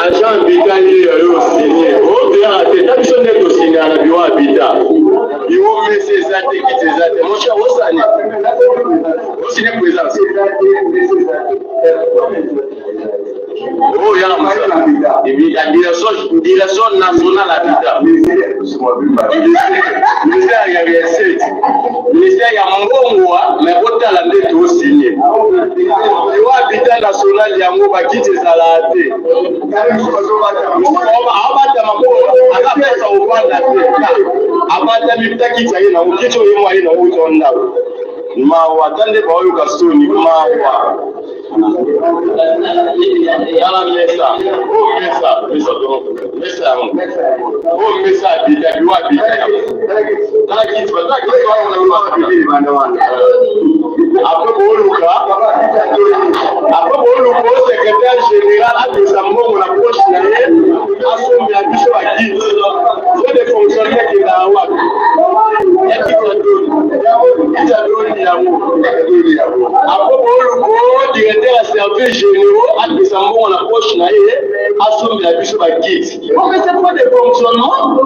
Agent bita ye oyo osigné, obeyaka te, ta biso nde tosignaka na bureau ya bita. Biro mesa eza te, kiti eza te. Mon cher, osani. Osine présence. Oh, ya mosala. La direction, direction nationale habitat. Ministère ya recette. Ministère ya mbongo, mais botala nde tosigne. Yo habitat national yango bakiti ezalaka te. Abatama mpo aza pesa ovanda te. Abatami ta kiti aye nango, kiti oyo ye mwa aye nango uta ndako. Mawa, ata nde baoyoka soni, mawa. Tala mesa, o mesa, mesa mesa yango. O mesa abita, biwa abita yango. Tala kiti, tala kiti wana. Après booluka, après booluka o secrétaire général apesa mbongo na poche na ye, asombela biso bakiti. Frais de fonctionnement ekendaka wapi? Ya kiti ya doni. Kiti ya doni yango. Après booluka o directeur ya service généraux apesa mbongo na poche na ye, asombela biso bakiti. Opesa frais de fonctionnement,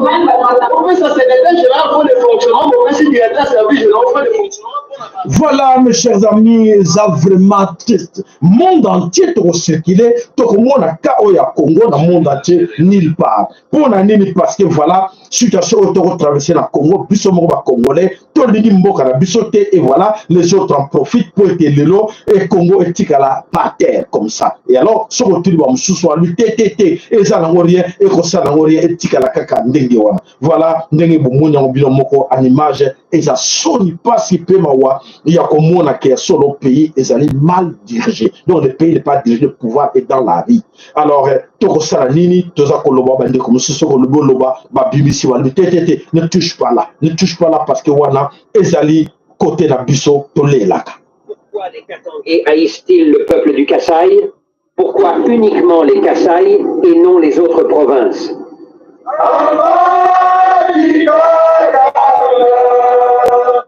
opesa secrétaire général frais de fonctionnement, opesi directeur service généraux frais de fonctionnement. Voilà, mes chers amis, eza vraiment triste. Monde entier tokocircule, tokomona ka oyo ya Congo na monde entier nulle part. Mpo na nini? Parce que voilà, situation oyo tokotraverse na Congo, biso moko bacongolais tolingi mboka na biso te, et voilà, les autres en profitent po ete lelo e Congo etikala par terre comme ça. Et alors, soki otuli bamosusu alobi te te te, eza nango rien, ekosala nango rien, etikala kaka ndenge wana. Voilà ndenge bomoni yango bino moko en image. Eza soni, mpasi mpe mawa ya komona ke ya solo pays ezali mal dirigé. Donc le pays n'est pas dirigé, le pouvoir est dans la rue. Alors tokosala nini? Toza koloba, bandeko mosusu kolobi oloba, babimisi, balobi te te te, ne touche pas là, ne touche pas là, parce que wana ezali côté na biso tolelaka. Pourquoi les Katangais haïssent-ils le peuple du Kasaï? Pourquoi uniquement les Kasaï et non les autres provinces?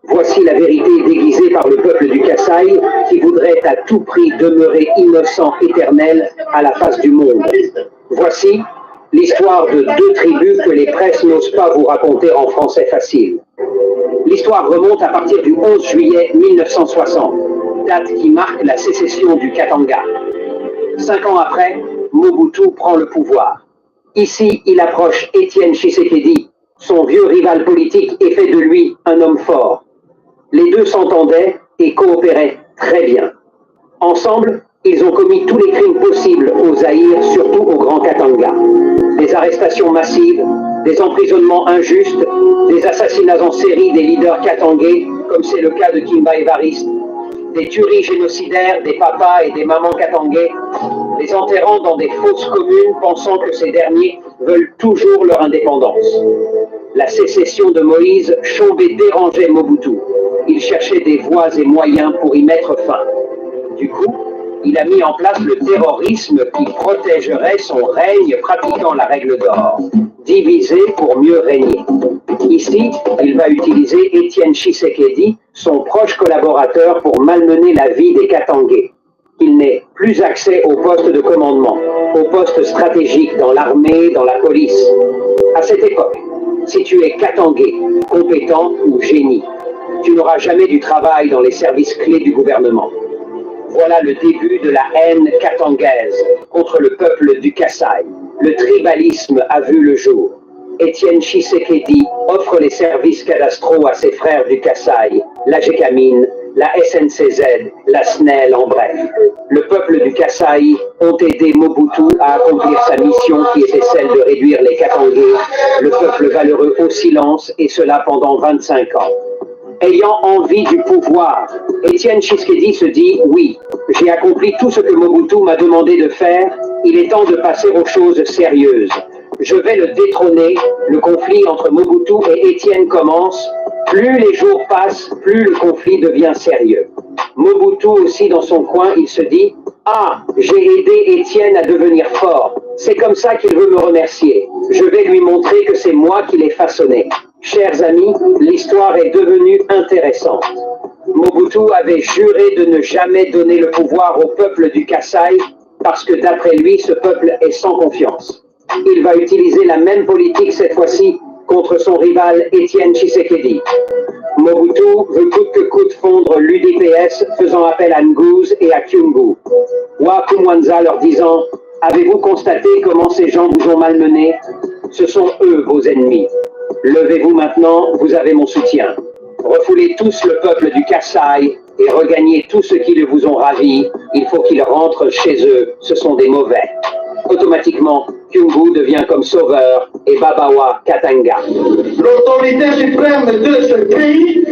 Voici la vérité déguisée par le peuple du Kasaï qui voudrait à tout prix demeurer innocent éternel à la face du monde. Voici l'histoire de deux tribus que les presses n'osent pas vous raconter en français facile. L'histoire remonte à partir du 11 juillet 1960, date qui marque la sécession du Katanga. 5 ans après, Mobutu prend le pouvoir. Ici, il approche Étienne Tshisekedi, son vieux rival politique, et fait de lui un homme fort. Les deux s'entendaient et coopéraient très bien. Ensemble, ils ont commis tous les crimes possibles au Zaïre, surtout au Grand Katanga. Des arrestations massives, des emprisonnements injustes, des assassinats en série des leaders katangais, comme c'est le cas de Kimba Evariste, des tueries génocidaires des papas et des mamans katangais, les enterrant dans des fosses communes, pensant que ces derniers veulent toujours leur indépendance. La sécession de Moïse Tshombe dérangeait Mobutu. Il cherchait des voies et moyens pour y mettre fin. Du coup, il a mis en place le terrorisme qui protégerait son règne, pratiquant la règle d'or. Diviser pour mieux régner. Ici, il va utiliser Étienne Tshisekedi, son proche collaborateur, pour malmener la vie des Katangais. Il n'ait plus accès aux postes de commandement, aux postes stratégiques dans l'armée, dans la police. À cette époque, si tu es Katangais, compétent ou génie, tu n'auras jamais du travail dans les services clés du gouvernement. Voilà le début de la haine katangaise contre le peuple du Kasaï. Le tribalisme a vu le jour. Étienne Tshisekedi offre les services cadastraux à ses frères du Kasaï, la Gécamine, la SNCZ, la SNEL, en bref. Le peuple du Kasaï ont aidé Mobutu à accomplir sa mission qui était celle de réduire les Katangais, le peuple valeureux, au silence, et cela pendant 25 ans. Ayant envie du pouvoir, Étienne Tshisekedi se dit: oui, j'ai accompli tout ce que Mobutu m'a demandé de faire, il est temps de passer aux choses sérieuses. Je vais le détrôner. Le conflit entre Mobutu et Étienne commence. Plus les jours passent, plus le conflit devient sérieux. Mobutu aussi, dans son coin, il se dit: ah, j'ai aidé Étienne à devenir fort. C'est comme ça qu'il veut me remercier. Je vais lui montrer que c'est moi qui l'ai façonné. Chers amis, l'histoire est devenue intéressante. Mobutu avait juré de ne jamais donner le pouvoir au peuple du Kasaï parce que d'après lui, ce peuple est sans confiance. Il va utiliser la même politique cette fois-ci. contre son rival Étienne Tshisekedi. Mobutu veut coûte que coûte fondre l'UDPS, faisant appel à Ngouz et à Kyungu. Wa Kumwanza leur disant Avez-vous constaté comment ces gens vous ont malmené Ce sont eux vos ennemis. Levez-vous maintenant, vous avez mon soutien. Refoulez tous le peuple du Kassai et regagnez tous ceux qui le vous ont ravi. Il faut qu'ils rentrent chez eux, ce sont des mauvais. Automatiquement, Kyungu devient comme sauveur et Babawa Katanga. L'autorité suprême de ce pays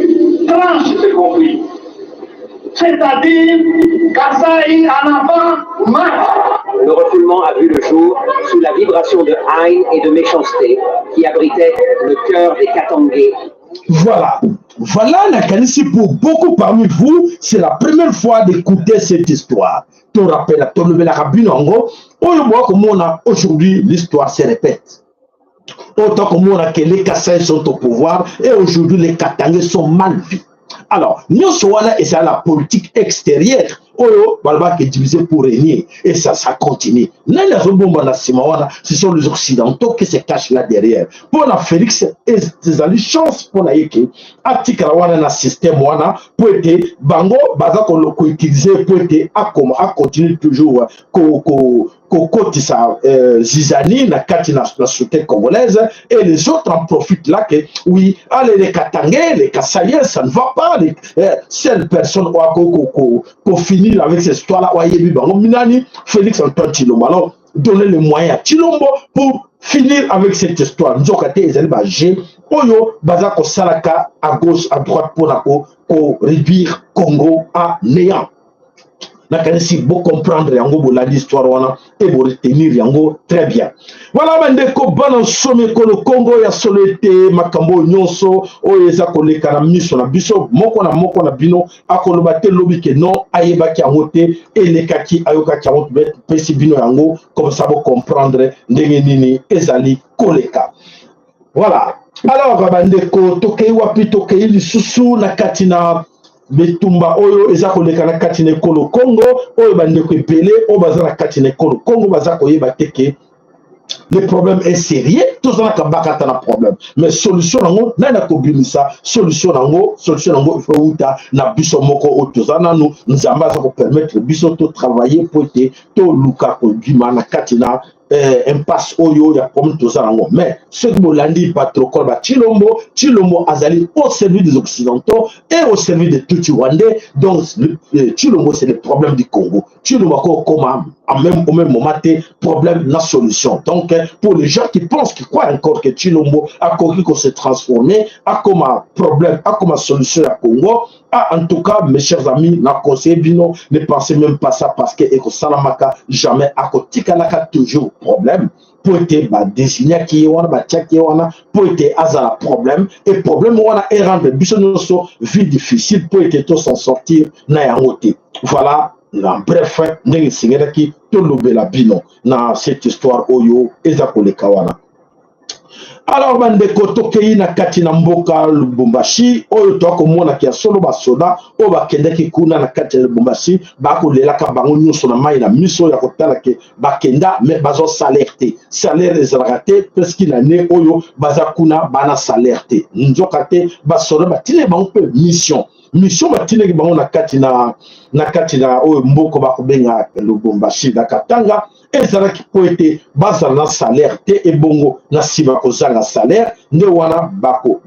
tranche ce conflit. C'est-à-dire Kasaï en avant marche. Le refoulement a vu le jour sous la vibration de haine et de méchanceté qui abritait le cœur des Katangais. Voilà. Voilà nakanisi pour beaucoup parmi vous, c'est la première fois d'écouter cette histoire. To rappela, tolobelaka bino yango, oyo boya komona aujourd'hui l'histoire se répète. Autant komona que les Kasaï sont au pouvoir et aujourd'hui les Katangais sont mal vus. Alors, nyonso wana ezala la politique extérieure oyo balobaka diviser pour régner et ça ça continue. Nani azobomba na nsima wana? Ce sont les Occidentaux qui se cachent là derrière. Mpo na Félix ezali chance mpo na ye ke atikala wana na système wana mpo ete bango baza koutilize mpo ete akoma acontinue toujours ko, ko, kokotisa euh, zizanie na kati na, na société congolaise et les autres en profitent là que oui allez les Katangais les Kasaïens ça ne va pas les euh, seule personne oyo akoki ko, ko, finir avec cette histoire là oyebi bango minani Félix Antoine Tshilombo. Alors donner les moyens à Tshilombo pour finir avec cette histoire. Nzoka te ezali ba jeu oyo baza kosalaka à gauche à droite mpona ko, ko réduire Congo à néant. Nakanisi bocomprendre yango, bolandi histoire wana e boretenir yango très bien. Voilà bandeko bana nsomi ekolo Kongo ya solo ete makambo oyo nyonso oyo eza koleka na miso na biso, moko na moko na bino akoloba te lobi ke non ayebaki yango te, elekaki ayokaki yango, topesi bino yango comme ça bocomprendre ndenge nini ezali koleka. Voilà. Alors bandeko, tokei wapi? Tokei lisusu na kati na bitumba oyo eza koleka na kati na ekolo Congo, oyo bandeko ebele oyo baza na kati na ekolo Congo baza koyeba te ke le problème est sérieux. Tozalaka bakata na problème, mais solution nango nani akobimisa solution nango? Solution nango il faut euta na biso moko oyo toza nanu. Nzambe aza kopermettre biso totravaille mpo ete toluka kobima na kati na impasse oyo ya problème toza nango. Mais soki bolandi batrocole ba Tshilombo, Tshilombo azali au service des Occidentaux et au service des Tutsi rwandais. Donc Tshilombo, c'est le problème du Congo. Tshilombo akokoma en même, au même moment te problème na solution. Donc pour les gens qui pensent, qui croient encore que Tshilombo akoki ko se transformer akoma problème, akoma solution ya Congo, ah, en tout cas, mes chers amis, na conseil bino, ne pensez même pas ça parce que ekosalamaka jamais, akotikalaka toujours problème po ete badesignaki ye wana, batiaki ye wana po ete azala problème et problème wana erendre biso nyonso vie difficile po ete to s'en sortir na yango te. Voilà na bref ndenge esengelaki tolobela bino na cette histoire oyo eza koleka wana. Alors bandeko, tokei na kati na mboka Lubumbashi oyo toakomonaki ya solo basoda oyo bakendaki kuna na kati ya Lubumbashi bakolelaka bango nyonso na mai na miso ya kotala ke bakenda me bazwa salaire te. Salaire ezalaka te presque na ne oyo baza kuna bana salaire te. Nzoka te basoda batindaki bango mpe mission, mission batindaki bango na kati na na kati na oyo mboko bakobenga Lubumbashi na Katanga ezalaki mpo ete bazala na salaire te. Ebongo na nsima kozanga salaire nde wana bako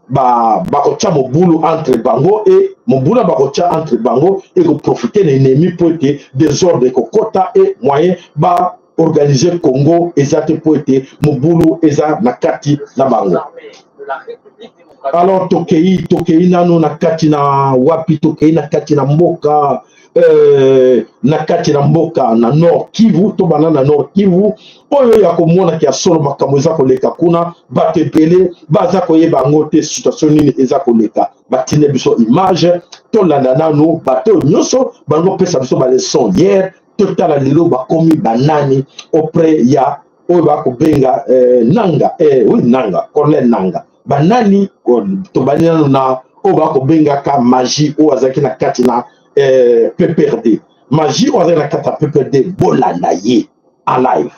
ba bakotya mobulu entre bango e mobulu bakotya entre bango ekoprofite na ennemi mpo ete desordre ekokɔta e moyen ba organiser Congo eza te mpo ete mobulu eza na kati na bango. Alors tokei, tokei nano na kati na wapi? Tokei na kati na mboka na kati na mboka na Nord Kivu. Tobanda na Nord Kivu oyo ya komonaka ya solo makambo eza koleka kuna, bato ebele baza koyeba yango te situation nini eza koleka. Batinde biso image, tolanda nanu bato oyo nyonso bango kopesa biso baleson hier, totala lelo bakomi banani auprès ya oyo bakobenga Nanga, oui, Nanga, Corneille Nanga, banani. Tobandi nanu na oyo bakobengaka Magie oyo azalaki na kati na PPRD. Magie oyo azalaki na kati ya PPRD, bolanda ye en live.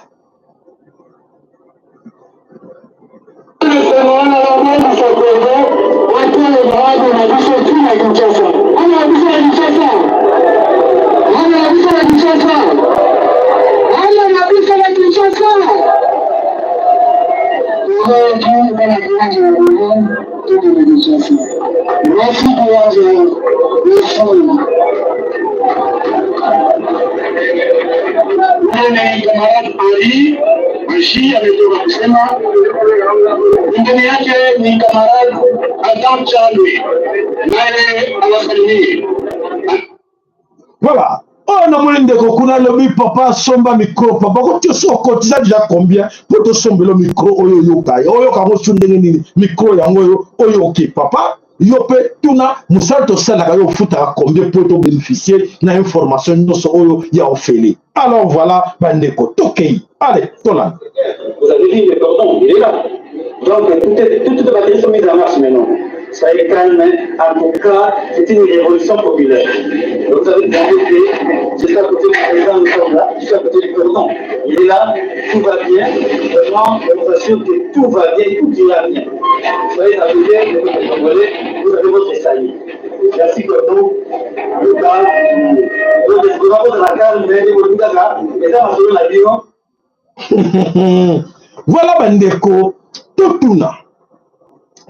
Voilà. oyo namoni ndeko kuna alobi papa asomba micro papa kotioso okotiza deja combien mpo tosombelo micro oyo oyoka oyoka yango su ndenge nini micro yango oyo oyoki papa yo mpe tuna mosala tosalaka yo ofutaka combien mpo tobénéficie na information nyonso oyo ya ofele. Alors voilà bandeko, tokei, allez, tolanda. Vous avez vu le cordon, il est là. Donc, toutes les batteries sont mises en marche maintenant. Soyez calmes. En tout cas, c'est une révolution populaire. Donc, vous avez bien vu que je suis à côté du président, nous sommes là. Je suis à côté du cordon. Il est là, tout va bien. Vraiment, on vous assure que tout va bien, tout ira bien. Soyez apaisés, les autres Congolais, vous avez votre salut. Merci, cordon. Donc, vous la calme, mais vous avez Voilà bandeko, totuna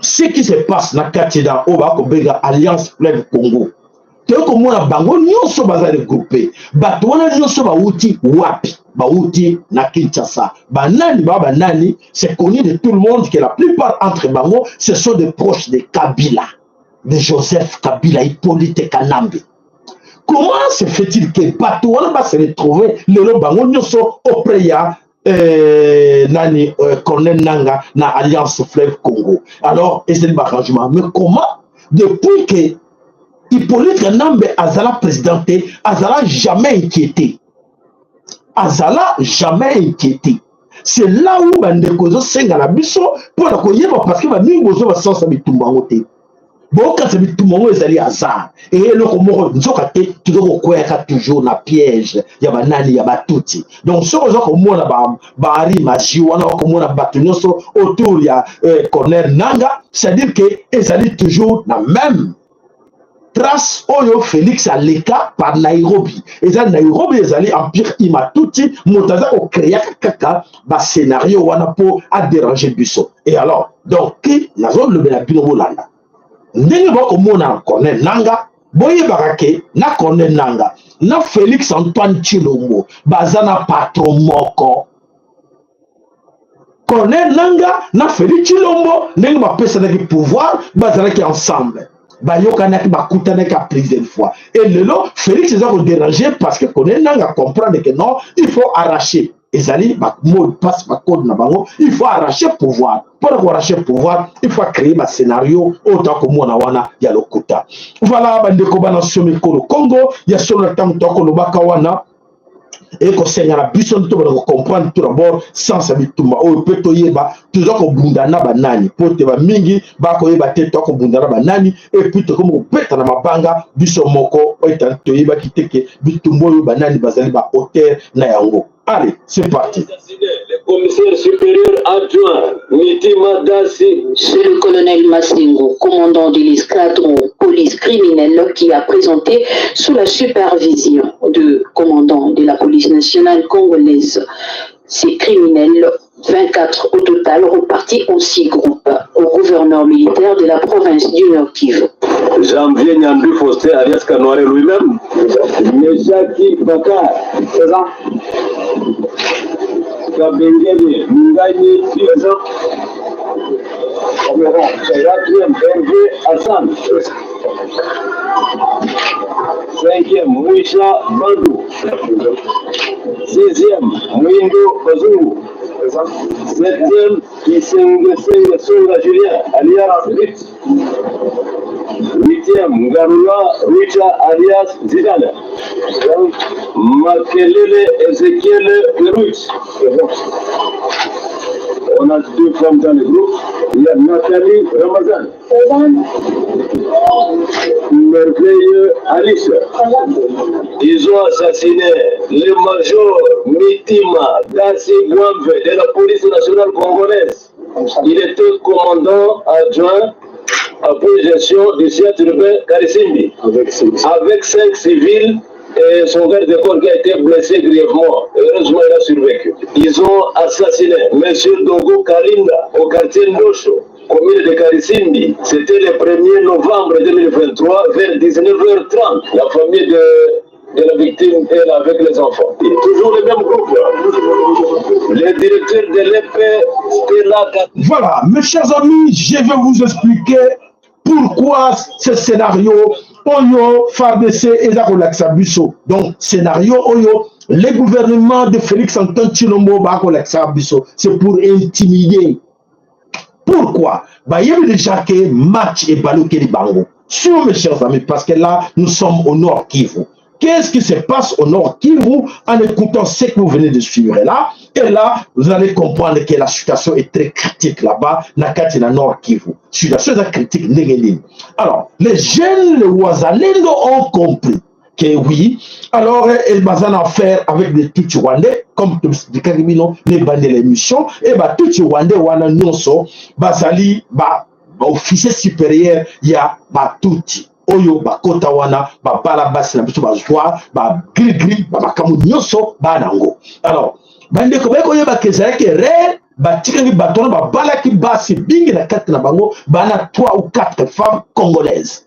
ce qui se passe na kati na oyo bakobenga Alliance Fleuve Congo. Toyei komona bango nyonso baza regroupe. Bato wana nyonso bawuti wapi? Bawuti na Kinshasa. Banani ba banani? C'est connu de tout le monde que la plupart entre bango, ce sont des proches de Kabila, de Joseph Kabila, Hippolyte Kanambe. Comment se fait-il que bato wana ba se retrouver lelo bango nyonso auprès ya nani, Corneille Nanga na Alliance Fleuve Congo? Alors ezali baarrangement. Mais comment, depuis que Hippolyte Kanambe azala président te, azala jamais inquiété, azala jamais inquiété? C'est là où bandeko ezosenga na biso mpona koyeba, parce que bamingi bozwa basansa bitumba yango te, bokasa bitumba yango ezali hasard e eloko moko, nzoka te toza kokweyaka toujours na piège ya banani, ya batuti. Donc soki oza komona baari magie wana, okomona bato nyonso autour ya Corneille Nanga, c'est-à-dire que ezali toujours na même trace oyo Félix aleka par Nairobi. Eza Nairobi, ezali empire Hima-Tutsi. Moto aza kocréaka kaka bascénario wana mpo adéranger biso. Et alors donc ke nazolobela bino, bolanda ndenge bakomona Corneille Nanga, boyebaka ke na Corneille Nanga na Félix Antoine Tshilombo baza na patron moko. Corneille Nanga na Félix Tshilombo, ndenge bapesanaki pouvoir, bazalaki ensemble, bayokanaki, bakutanaki à plusieurs fois. Et lelo Félix eza kodéranger parce que Corneille Nanga comprendre que non, il faut arracher, ezali bamot de passe, bacode na bango, il faut arracher pouvoir. Mpona koarracher pouvoir, il faut créer bascénario oyo toakomona wana ya lokuta. Voilà bandeko, bana somi ekolo Congo ya solo, na ntango toakolobaka wana, ekosenga na biso nde tobanda kocomprendre tout d'abord sens ya bitumba oyo, mpe toyeba toza kobunda na banani, mpo te bamingi bakoyeba te tokobunda na banani. Et puis tokomi kobeta na mabanga biso moko oyo toyebaki te ke bitumba oyo banani bazali baauteur na yango. Allez, c'est parti. Le commissaire supérieur adjoint Mitima Dassi. C'est le colonel Massengo, commandant de l'escadron police criminelle, qui a présenté sous la supervision de commandant de la police nationale congolaise ces criminels, 24 au total, repartis en six groupes, au gouverneur militaire de la province du Nord Kivu. Janvier Nyambi Faustin alias Kanoare lui-même. Meshaki Bakar. Présent. Kabengele Mungani présent. Quatrième, Hervé Hassan. Cinquième, Mouissa Bandou. Sixième, Mwindo Bazou. Septième, Kisenge Senge Songa Julien, alias Ritz. Huitième, Ngarula Richa alias Zidane. Makelele Ezekiel Peruch. On a deux femmes dans le groupe. Il y a Nathalie Ramazan. Merveilleux Alice. Ils ont assassiné le major Mitima Dassi Guamve de la police nationale congolaise. Il était commandant adjoint à gestion du siège urbain Karisimbi avec cinq civils et son garde de corps qui a été blessé grièvement. Heureusement, il a survécu. Ils ont assassiné M. Dogo Kalinda au quartier Ndosho, commune de Karisimbi. C'était le 1er novembre 2023 vers 19h30. La famille de, de la victime est là avec les enfants. Toujours le même groupe. Le directeur de l'EP, Stella. Voilà, mes chers amis, je vais vous expliquer pourquoi ce scénario oyo FARDC eza kolakisa biso. Donc scénario oyo le gouvernement de Félix Antoine Tshilombo bakolakisa biso, c'est pour intimider. Pourquoi? Bayebi déjà que match ebalukeli bango. Sur mes chers amis, parce que là, nous sommes au Nord Kivu. Qu'est-ce qui se passe au Nord Kivu en écoutant ce que vous venez de suivre là? Et là, vous allez comprendre que la situation est très critique là-bas, na kati na Nord Kivu. Situation est critique ndenge nini. Alors, les jeunes, les Wazalendo ont compris que oui, alors ils ont affaire avec des Tutsi rwandais, comme toexpliquaki bino na ebandela émission, e ba Tutsi rwandais wana nyonso bazali ba officier supérieur ya batutsi oyo bakota wana, babala basi na biso, bazwa bagrigri, bamakambo nyonso baa nango. Alors bandeko baye koyebaka ezalaki erreur, batikaki bato wana babalaki basi bingi na kati na bango bana 3 ou 4 femmes congolaises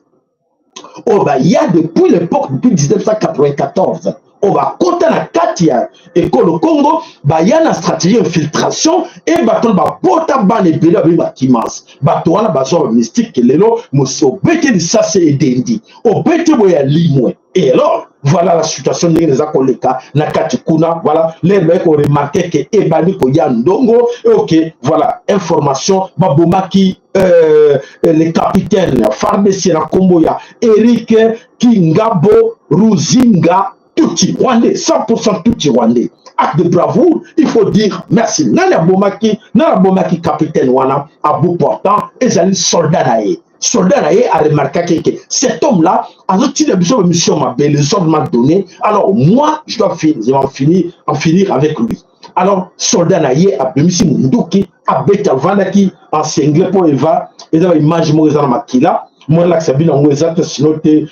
oyo baya depuis l'époque, depuis 1994, oyo bakota na kati ya ekolo Congo, baya na stratégie infiltration e bato wana babota bana ebele, babengi bakimasi. Bato wana bazwa bamystique. Lelo obeti lisasi, edendi, obeti boye ya limwe. Et alors voilà la situation ndenge eza koleka na kati kuna. Voilà, l'heure baye koremarquer ke ebandi koya ndongo. Ok, voilà information, babomaki le capitaine FARDC na nkombo ya Eric Kingabo Ruzinga, Tutsi rwandais, 100% Tutsi rwandais. Acte de bravoure, il faut dire merci. Nani abomaki? Nani abomaki capitaine wana à bout portant? Ezali soldat na ye. Soldat na ye aremarquaki que cet homme là azotinda biso bamission mabe, les ordres m'a donné, alors moi je dois finir, finir, en finir avec lui. Alors soldat na ye abimisi munduki, abeti, avandaki en singlet mpo eva eza baimage moko eza na makila. Mpo nalakisa bino yango eza te, sino te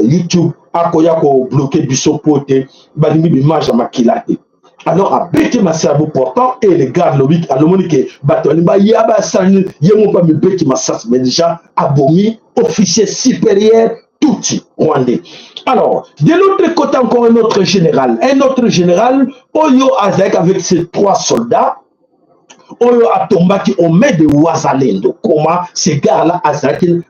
YouTube akoya kobloquer biso mpo te balingi baimage ya makila te. Alors abeti masasi à bout portant et le gars alobi, alomoni ke bato balingi baya basala nini, ye moko amibeti masasi, mais déjà abomi officier supérieur Tutsi rwandais. Alors, de l'autre côté, encore un autre général, un autre général oyo azalaki avec ses trois soldats, oyo atombaki au main de Wazalendo. Comment ce gars-là azalaki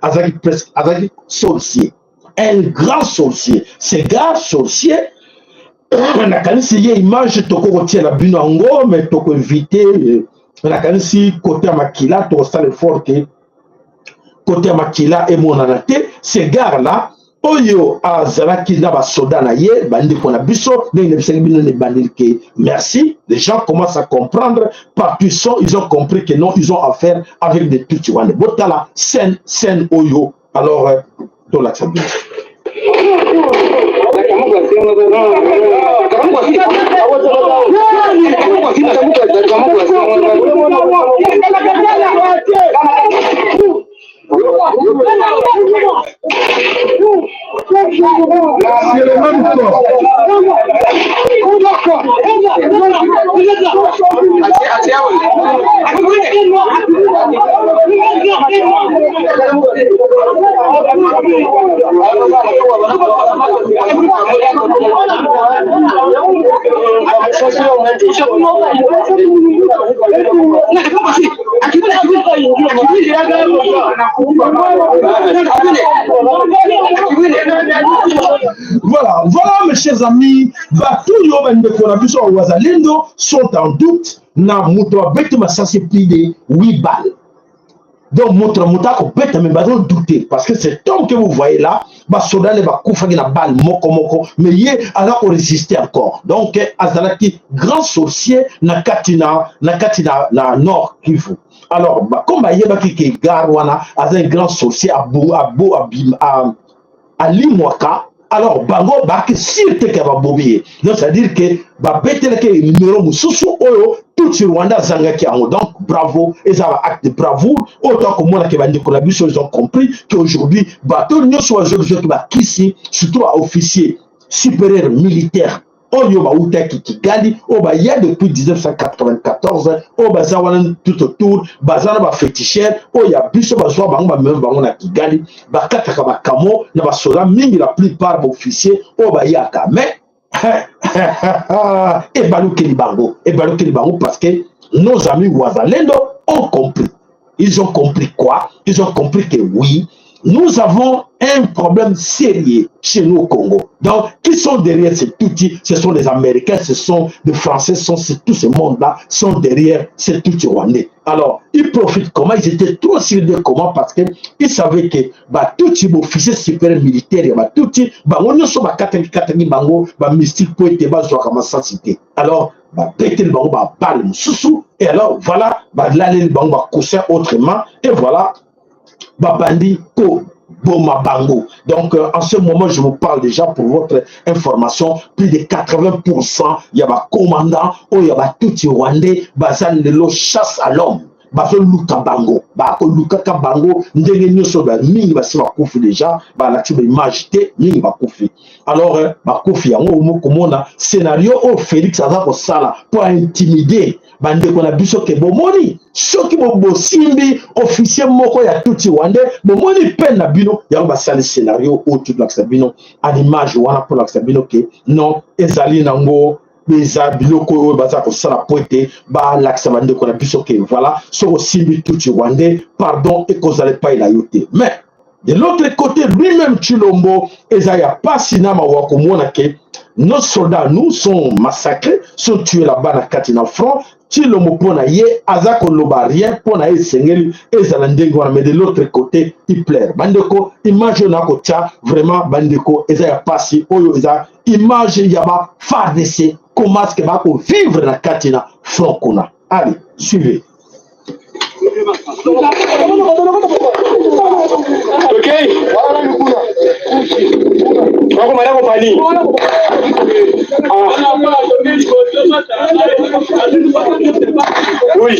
presque azalaki sorcier, un grand sorcier. Ce gars sorcier, nakanisi ye image toko kotiela bino yango, mais tokoéviter. Nakanisi côté ya makila, tokosala effort ke côté ya makila emonana te. Ce gars là oyo azalaki na basoda na ye, bandeko na biso, ndenge nayebisaki bino na ebandeli ke merci, les gens commencent à comprendre. Partout ils sont, ils ont compris que non, ils ont affaire avec des Tutsi wana. Botala scène, scène oyo. Alors tolakisa bino. C'est le même corps. Voilà, voilà, mes chers amis, bato oyo bandeko na biso ya Wazalendo sont en doute na moto abeti masasi plus de 8 balles. Donc moto na moto akobeta, mais bazodouter parce que cet homme que vous voyez là, basoda ne bakufaki na balle moko moko, mais ye aza korésister encore. Donc azalaki grand sorcier na kati na Nord Kivu. Alors comme bayebaki ke gars wana aza un grand sorcier, abo abo alimwaka, alors bango baki sûr te ke babomi ye. Donc c'est à dire que babetelaki numéro mosusu oyo. Tout Tutsi Rwanda azangaki yango. Donc bravo, eza ba acte de bravoure oyo tokomona ke bandeko na biso, ils ont compris qu'aujourd'hui bato nyonso bazozwaki bakisi, surtout ba officier supérieur militaire oyo bautaki Kigali, oyo baya depuis 1994, oyo baza wana tout autour, baza na baféticheurs oyo ya biso, bazwa bango, bamema bango na Kigali, bakataka bakamo na basoda mingi, la plupart baofficier oyo bayaka. Mais ebalukeli bango, ebalukeli bango, parce que nos amis Wazalendo ont compris. Ils ont compris quoi? Ils ont compris que oui, nous avons un problème sérieux chez nous au Congo. Donc, qui sont derrière ces Tutsis? Ce sont les Américains, ce sont les Français, ce sont tout ce monde-là sont derrière ces Tutsis rwandais. Alors, ils profitent comment? Ils étaient trop sûrs de comment? Parce qu'ils savaient que bah, Tutsi, officier supérieur militaire, bah, Tutsi, bah, on ne soit pas kataki bango, bah, mystique pour être bas, cité. Alors, bah, péter le bango, bah, balle mosusu, et alors, voilà, bah, l'aller le bango, bah, coussin autrement, et voilà, babandi ko boma bango. Donc en ce moment, je vous parle déjà, pour votre information, plus de 80% ya ba commandant oyo ya batutsi rwandais baza lelo chasse à l'homme. Bazoluka bango, bakolukaka bango ndenge nyonso. Mingi basi bakufi déjà, balakisi baimage te, mingi bakufi. Alors bakufi yango, omo komona scénario oyo Félix aza kosala mpo aintimider bandeko na biso ke bomoni, soki bosimbi officier moko ya tutsi rwandais, bomoni peine na bino. Yango basali scénario oyo tolakisa bino en image wana, mpo lakisa bino ke non, ezali nango, eza biloko oyo baza kosala po ete balakisa bandeko na biso ke voilà, soki osimbi tutsi rwandais, pardon ekozala epai na yo te. Mais de l'autre côté, lui-même Tshilombo, eza ya pasi na mawa komona ke nos soldats nous sont massacrés, sont tués là-bas na kati na front. Tshilombo, mpo na ye, aza koloba rien. Mpo na ye, esengeli ezala ndenge wana. Mais de l'autre côté, il pleure. Bandeko, image oyo nakotia, vraiment bandeko, eza ya pasi. Oyo eza image ya ba FARDC, comment est-ce que bakovivre na kati na front kuna. Allez, suivez. Ok. Wako mara pali. Ah. Oui.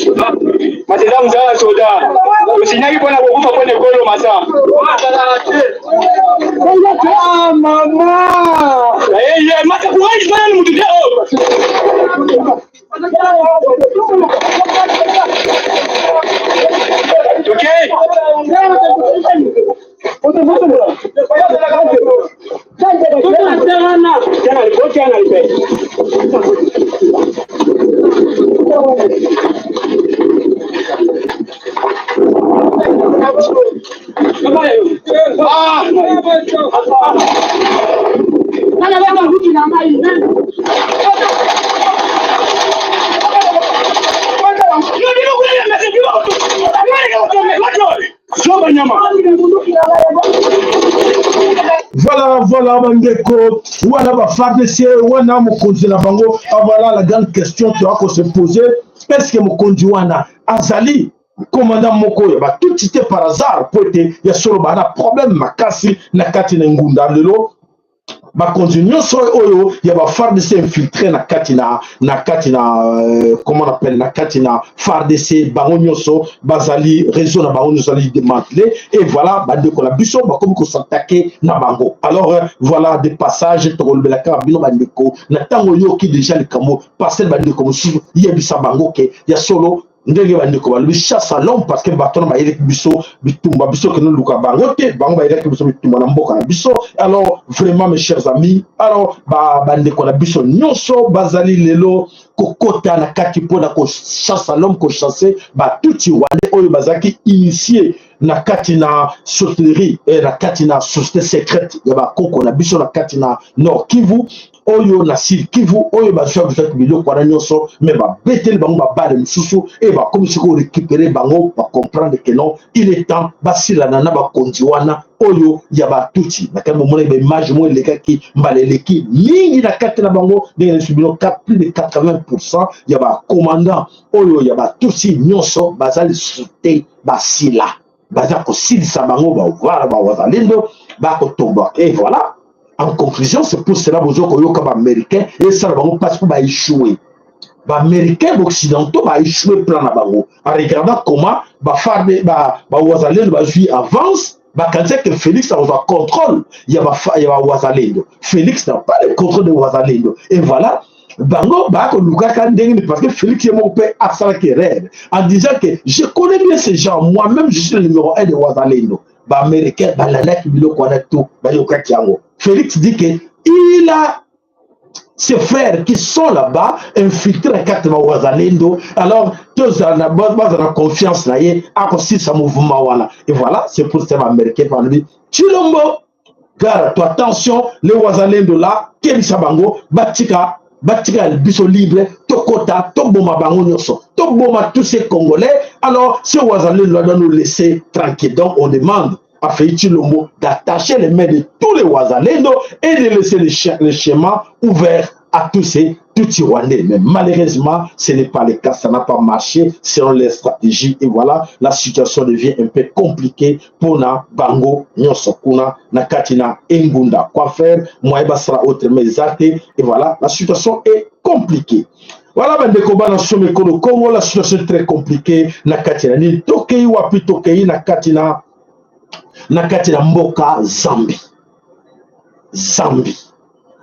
Mateza mzala soda. Osinyaki mpona kokufa mpo na ekolo masa. Ah mama. Eh, eh, mata courage bana mutu te oh. Okay. Voilà, voilà, bandeko, wana ba FARDC wana, mokonzi na bango. Ah, voilà la grande question toya ko se poser: est ce que mokonzi wana azali commandant moko oyo batutsi te par hasard? Po ete ya solo, baa na problème makasi na kati na ngunda lelo. Bakonzi nyonso oyo ya ba FARDC infiltré na kati na comment on appelle, na kati na FARDC, bango nyonso bazali, réseau na bango nyonso azali démantelé. Et voilà, bandeko na biso bakomi kos'attaquer na bango. Alors voilà, de passage, tokolobelaka bino bandeko na ntango oyoki déjà likambo passer, bandeko mosusu yebisa bango ke ya solo, ndenge bandeko balobi, chasse à l'homme, parce que bato na bayelaki biso bitumba, biso kende luka bango te, bango bayelaki biso bitumba na mboka na biso. Alors vraiment, mes chers amis, alors bandeko na biso nyonso bazali lelo kokota na kati mpona kochasse à l'homme, kochasser batutsi rwandais oyo bazalaki initié na kati na sorcellerie, na kati na société secrète ya bakoko na biso na kati na Nord Kivu, oyo na Sud Kivu, oyo bazwaki biloko wana nyonso. Mais babeteli bango babale mosusu e bakomi sikoyo récupérer bango. Bacomprendre que non, il est temps basilana na bakonzi wana oyo ya batutsi. Na kati bomonaki baimage moko elekaki mbala eleki mingi na kati na bango, ndenge na bino, plus de 80% ya bacommandant oyo ya batutsi nyonso baza lisusu te, basila, baza kosilisa bango. Bavwala bawazalendo bakotomboka. Et voilà, en conclusion, c'est pour cela bozo koyoka baaméricain esala bango mpasi mpo baéchoué. Baaméricain, baoccidentaux baéchoué plan na bango en regardant comment bafarde bawazalendo ba bazwi avance. Bakanisa que Félix akozwa contrôle ya bawazalendo. Félix n'a pas le contrôle de wazalendo. Et voilà, bango bakolukaka ndenge nini, parce que Félix ye moko mpe asalaki erreur en disant que je connais bien ces gens, moi-même je suis le numéro 1 de wazalendo. Baaméricain balandaki biloko wana to bayokaki yango. Félix dit que il a ses frères qui sont là-bas infiltrés na kati ya bawazalendo. Alors tozala bazala confiance na ye, akosilisa mouvement wana. Et voilà, c'est pour ça baaméricain balobi: Tshilombo, gare toi, attention, les wazalendo là, kebisa bango batika, batika biso libre, tokota, toboma bango nyonso, toboma tous ces Congolais. Alors ces wazalendo là doit nous laisser tranquille. Donc on demande à Félix Tshilombo d'attacher les mains de tous les wazalendo et de laisser le schéma ouvert à tous ces Tutsi rwandais. Mais malheureusement, ce n'est pas le cas, ça n'a pas marché selon les stratégies. Et voilà, la situation devient un peu compliquée pour na bango nyonso kuna na kati na engunda. Quoi faire? Moyen basala autrement eza te. Et voilà, la situation est compliquée. Voilà, bandeko bana somo ekolo Congo, la situation est très compliquée na kati na nini. Tokei wapi? Tokei na kati na mboka Zambie. Zambie.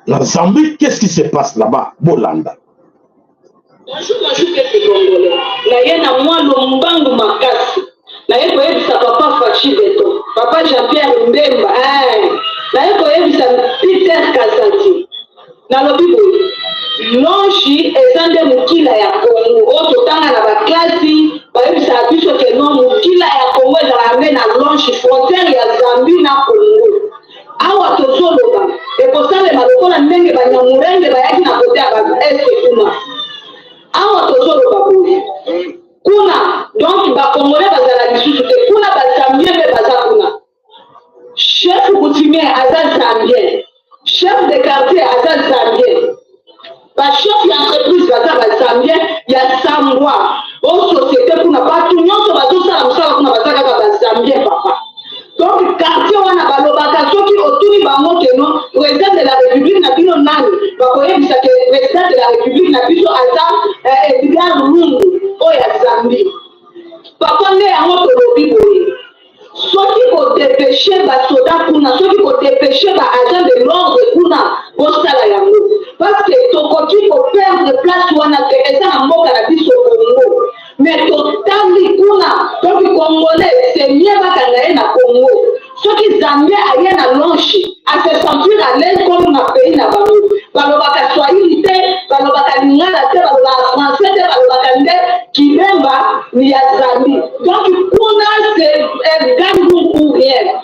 Na Zambie, qu'est-ce qui se passe là-bas? Bolanda. Bonjour, bonjour, peuple congolais. Naye na mwa lombangu makasi. Naye koyebisa papa Fatshi Béton, papa Jean-Pierre Mbemba, eh. Naye koyebisa Peter Kazadi. Nalobi boye: Lonshi eza nde mokila ya Kongo oyo totanga na baklasi. Bayebisaka biso ke non, mokila ya Kongo ezalaka nde na Lonshi, frontière ya Zambie na Kongo. Awa tozoloba, ekosalema lokola ndenge Banyamurenge bayaki na côté ya ba Est kuna. Awa tozoloba boye, kuna donc bacongolais bazala lisusu te kuna, bazambien mpe baza kuna. Chef coutumier aza zambien, chef de quartier aza zambien, bachef ya entreprise baza bazambien ya sambwa o société kuna. Bato nyonso bazosala mosala kuna baza kaka bazambien, papa. Donc quartier wana balobaka, soki otuni bango ke non, président de la République na bino nani, bakoyebisa ke président de la République na biso aza Edgar Lungu oyo ya Zambie, papa. Nde yango tolobi boye: soki kodépêcher basoda kuna, soki kodépêcher baagent de l'ordre kuna, bosala yango, parce que tokoki koperdre place wana te. Eza na mboka na biso Congo, mais totali kuna. Donc congolais, c'est mieux bakanga ye na Congo. Soki zambien aye na Lonshi, ase sentir à l'aise comme na pays na bango. Balobaka swahili te, balobaka lingala te, balobaka français te, balobaka nde kibemba ya Zambie. Donc kuna c'est gangu ou rien.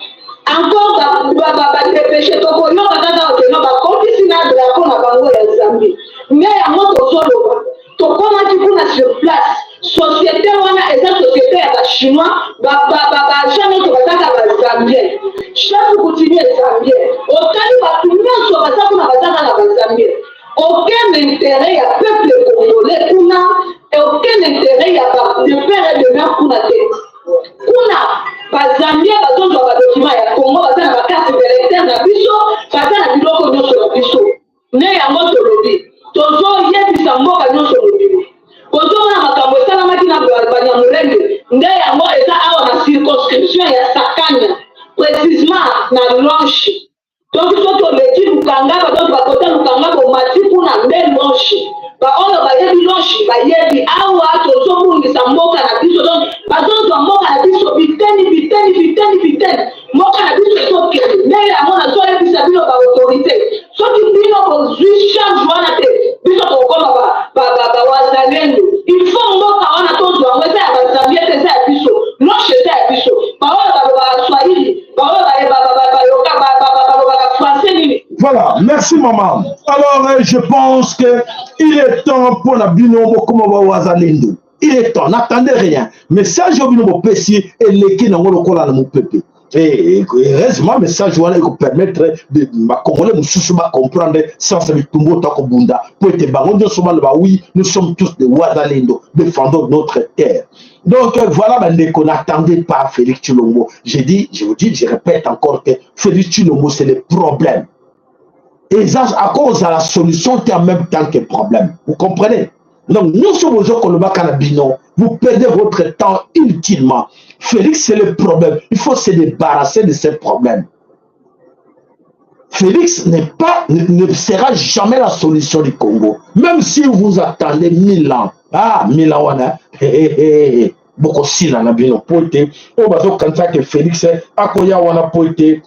Encore badépêcher, tokoyoka kaka okeno bakotisi na drapeau na bango ya Zambie. Nde yango tozoloba, tokomaki kuna sur place, société wana eza société ya bachinois, baagent nyonso bazaka bazambien, chef coutumier zambien. Otali bato nyonso baza kuna, bazaka na bazambien. Aucun intérêt ya peuple congolais kuna, aucun intérêt ya de père et de mère kuna te. Kuna bazambien bazozwa badocument ya Congo, baza na bacarte d'électeur na biso, baza na biloko nyonso na biso. Nde yango tolobi, tozoyebisa mboka nyonso mobima. Kozomona makambo esalamaki na Banyamulenge, nde yango eza awa na circonscription ya Sakanya, précisement na Lonshi. Donc soki oleki Lukangaba, donc bakota Lukanga, bomati kuna nde Lonshi. Baoyo bayebi Lonshi bayebi. Awa tozobungisa mboka na biso. Donc bazozwa mboka na biso biteni biteni biteni biteni, mboka na biso ezokende. Nde yango nazoyebisa bino baautorité: soki bino bozwi charge wana te, biso tokokoma bawazalendo. Il faut mboka wana tozwa yango. Eza ya bazambie te, eza ya biso. Lonshi eza ya biso. Baoyo balobaka swahili, baoyo balobaka français nini. Voilà, merci maman. Alors, je pense que il est temps pour la bino bokoma wazalendo. Il est temps, n'attendez rien. Message oyo bino bopesi eleki nango lokola na mopepe. Et heureusement, message wana ekopermettre bacongolais mosusu bacomprendre sens bitumba oyo tokobunda, po ete bango nyonso baloba: oui, nous sommes tous des wazalendo, défendons notre terre. Donc voilà, bandeko, n'attendez pas Félix Tshilombo. J'ai dit, je vous dis, je répète encore que Félix Tshilombo, c'est le problème et ça à cause de la solution en même temps que problème. Vous comprenez? Donc nyonso bozo kolobaka na bino, vous perdez votre temps inutilement. Félix, c'est le problème. Il faut se débarrasser de ce problème. Félix n'est pas, ne, ne sera jamais la solution du Congo. Même si vous attendez mille ans. Ah, mille ans, wana. Hey, hey, hey. Bokosila na bino po ete oyo bazokanisa ke Félix akoya wana po ete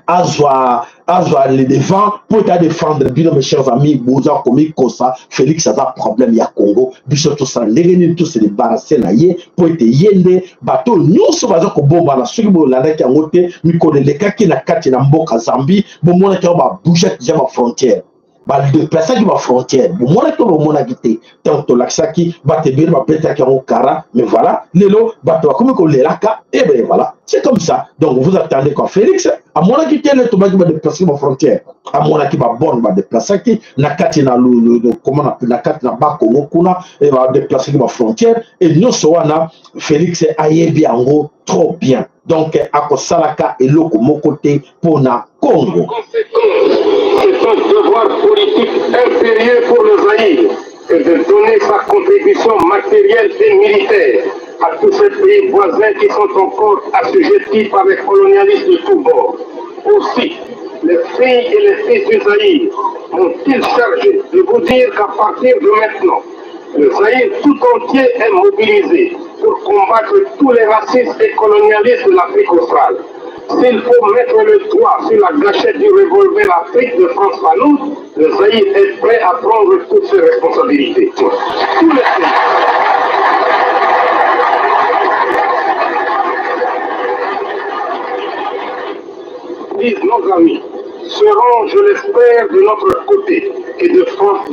azwa azwa le devant po ete adefendre bino. Mes chers amis, boza komikosa. Félix aza problème ya Congo. Biso tosala ndenge nini tose débarrasse na ye, po ete ye nde bato nyonso baza kobombana. Soki bolandaki yango te, mikolo elekaki na kati na mboka Zambie, bomonaki yango, babougeaki deja bafrontière, badeplasaki bafrontière. Bomonaki to bomonaki te? Ntango tolakisaki, bato ebele babetaki yango kara. Mais voilà, lelo bato bakomi kolelaka. Eh ben voilà, c'est comme ça. Donc vous attendez quoi? Félix amonaki te nde tobaki badeplasaki bafrontière, amonaki babone badeplasaki na kati na koma na kati na Bakongo kuna, badeplasaki bafrontière e nyonso wana. Félix ayebi yango trop bien. Donc akosalaka eloko moko te mpo na Congo. C'est un devoir politique impérieux pour le Zaïre que de donner sa contribution matérielle et militaire à tous ces pays voisins qui sont encore assujettis par les colonialistes de tous bords. Aussi, les filles et les fils du Zaïre m'ont-ils chargé de vous dire qu'à partir de maintenant, le Zaïre tout entier est mobilisé pour combattre tous les racistes et colonialistes de l'Afrique australe. S'il faut mettre le doigt sur la gâchette du revolver Afrique de France Fanon, le Zaïre est prêt à prendre toutes ses responsabilités. Tous les pays. Disent nos amis, seront, je l'espère, de notre côté et de,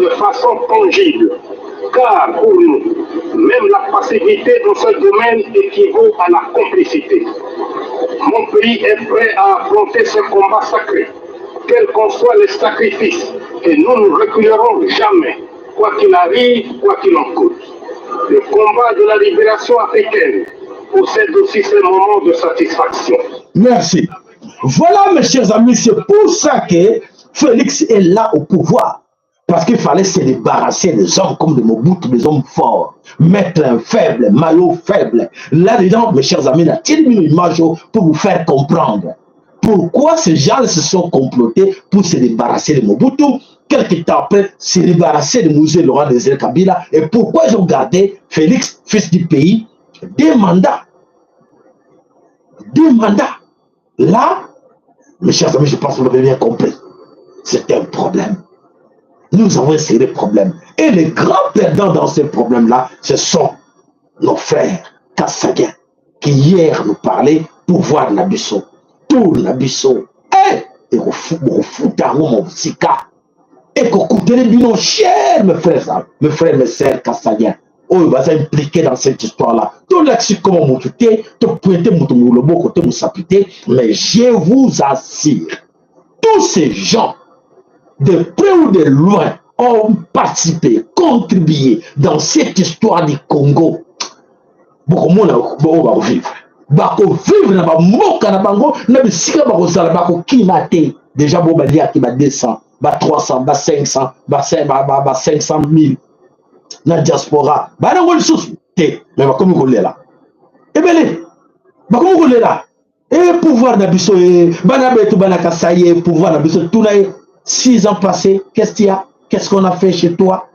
de façon tangible. Car pour nous, même la passivité dans ce domaine équivaut à la complicité. Mon pays est prêt à affronter ce combat sacré, quels qu'en soient les sacrifices, et nous ne reculerons jamais, quoi qu'il arrive, quoi qu'il en coûte. Le combat de la libération africaine possède aussi ses moments de satisfaction. Merci. Voilà, mes chers amis, c'est pour ça que Félix est là au pouvoir. Parce qu'il fallait se débarrasser des hommes comme de Mobutu, des hommes forts. Mettre un faible, maillot faible. Là-dedans, mes chers amis, la une image pour vous faire comprendre pourquoi ces gens se sont complotés pour se débarrasser de Mobutu. Quelques temps après, se débarrasser de Mzee Laurent Désiré Kabila. Et pourquoi ils ont gardé Félix, fils du pays, deux mandats. Deux mandats. Là, mes chers amis, je pense que vous l'avez bien compris. C'est un problème. Nous avons un sérieux problème. Et les grands perdants dans ces problèmes-là, ce sont nos frères Kassaïens qui hier nous parlaient pouvoir na biso, tour na biso. Eh, ekofuta yango mosika, ekokutele bino cher, mes frères, mes frères, mes sœurs Kassaïens oyo baza impliqué dans cette histoire là. Tolakisi koma motu te, topointe motu loboko te, mosapi te, mais je vous assure, tous ces gens, de près ou de loin, ont participé, contribué dans cette histoire du Congo. Bokomona oyo bakovivre, bakovivre na bamboka na bango, na bisika bakozala, bakokima te. Déjà bo baliaki ba 200, ba 300, ba 500, ba 500 000 na diaspora, banango lisusu te, me bakomi kolela ebele, bakomi kolela e pouvoir na biso, e bana betu, bana Kasai, e pouvoir na biso. Tuna ye 6 ans passés, qu'est-ce qu'il y a, qu'est-ce qu'on a fait chez toi?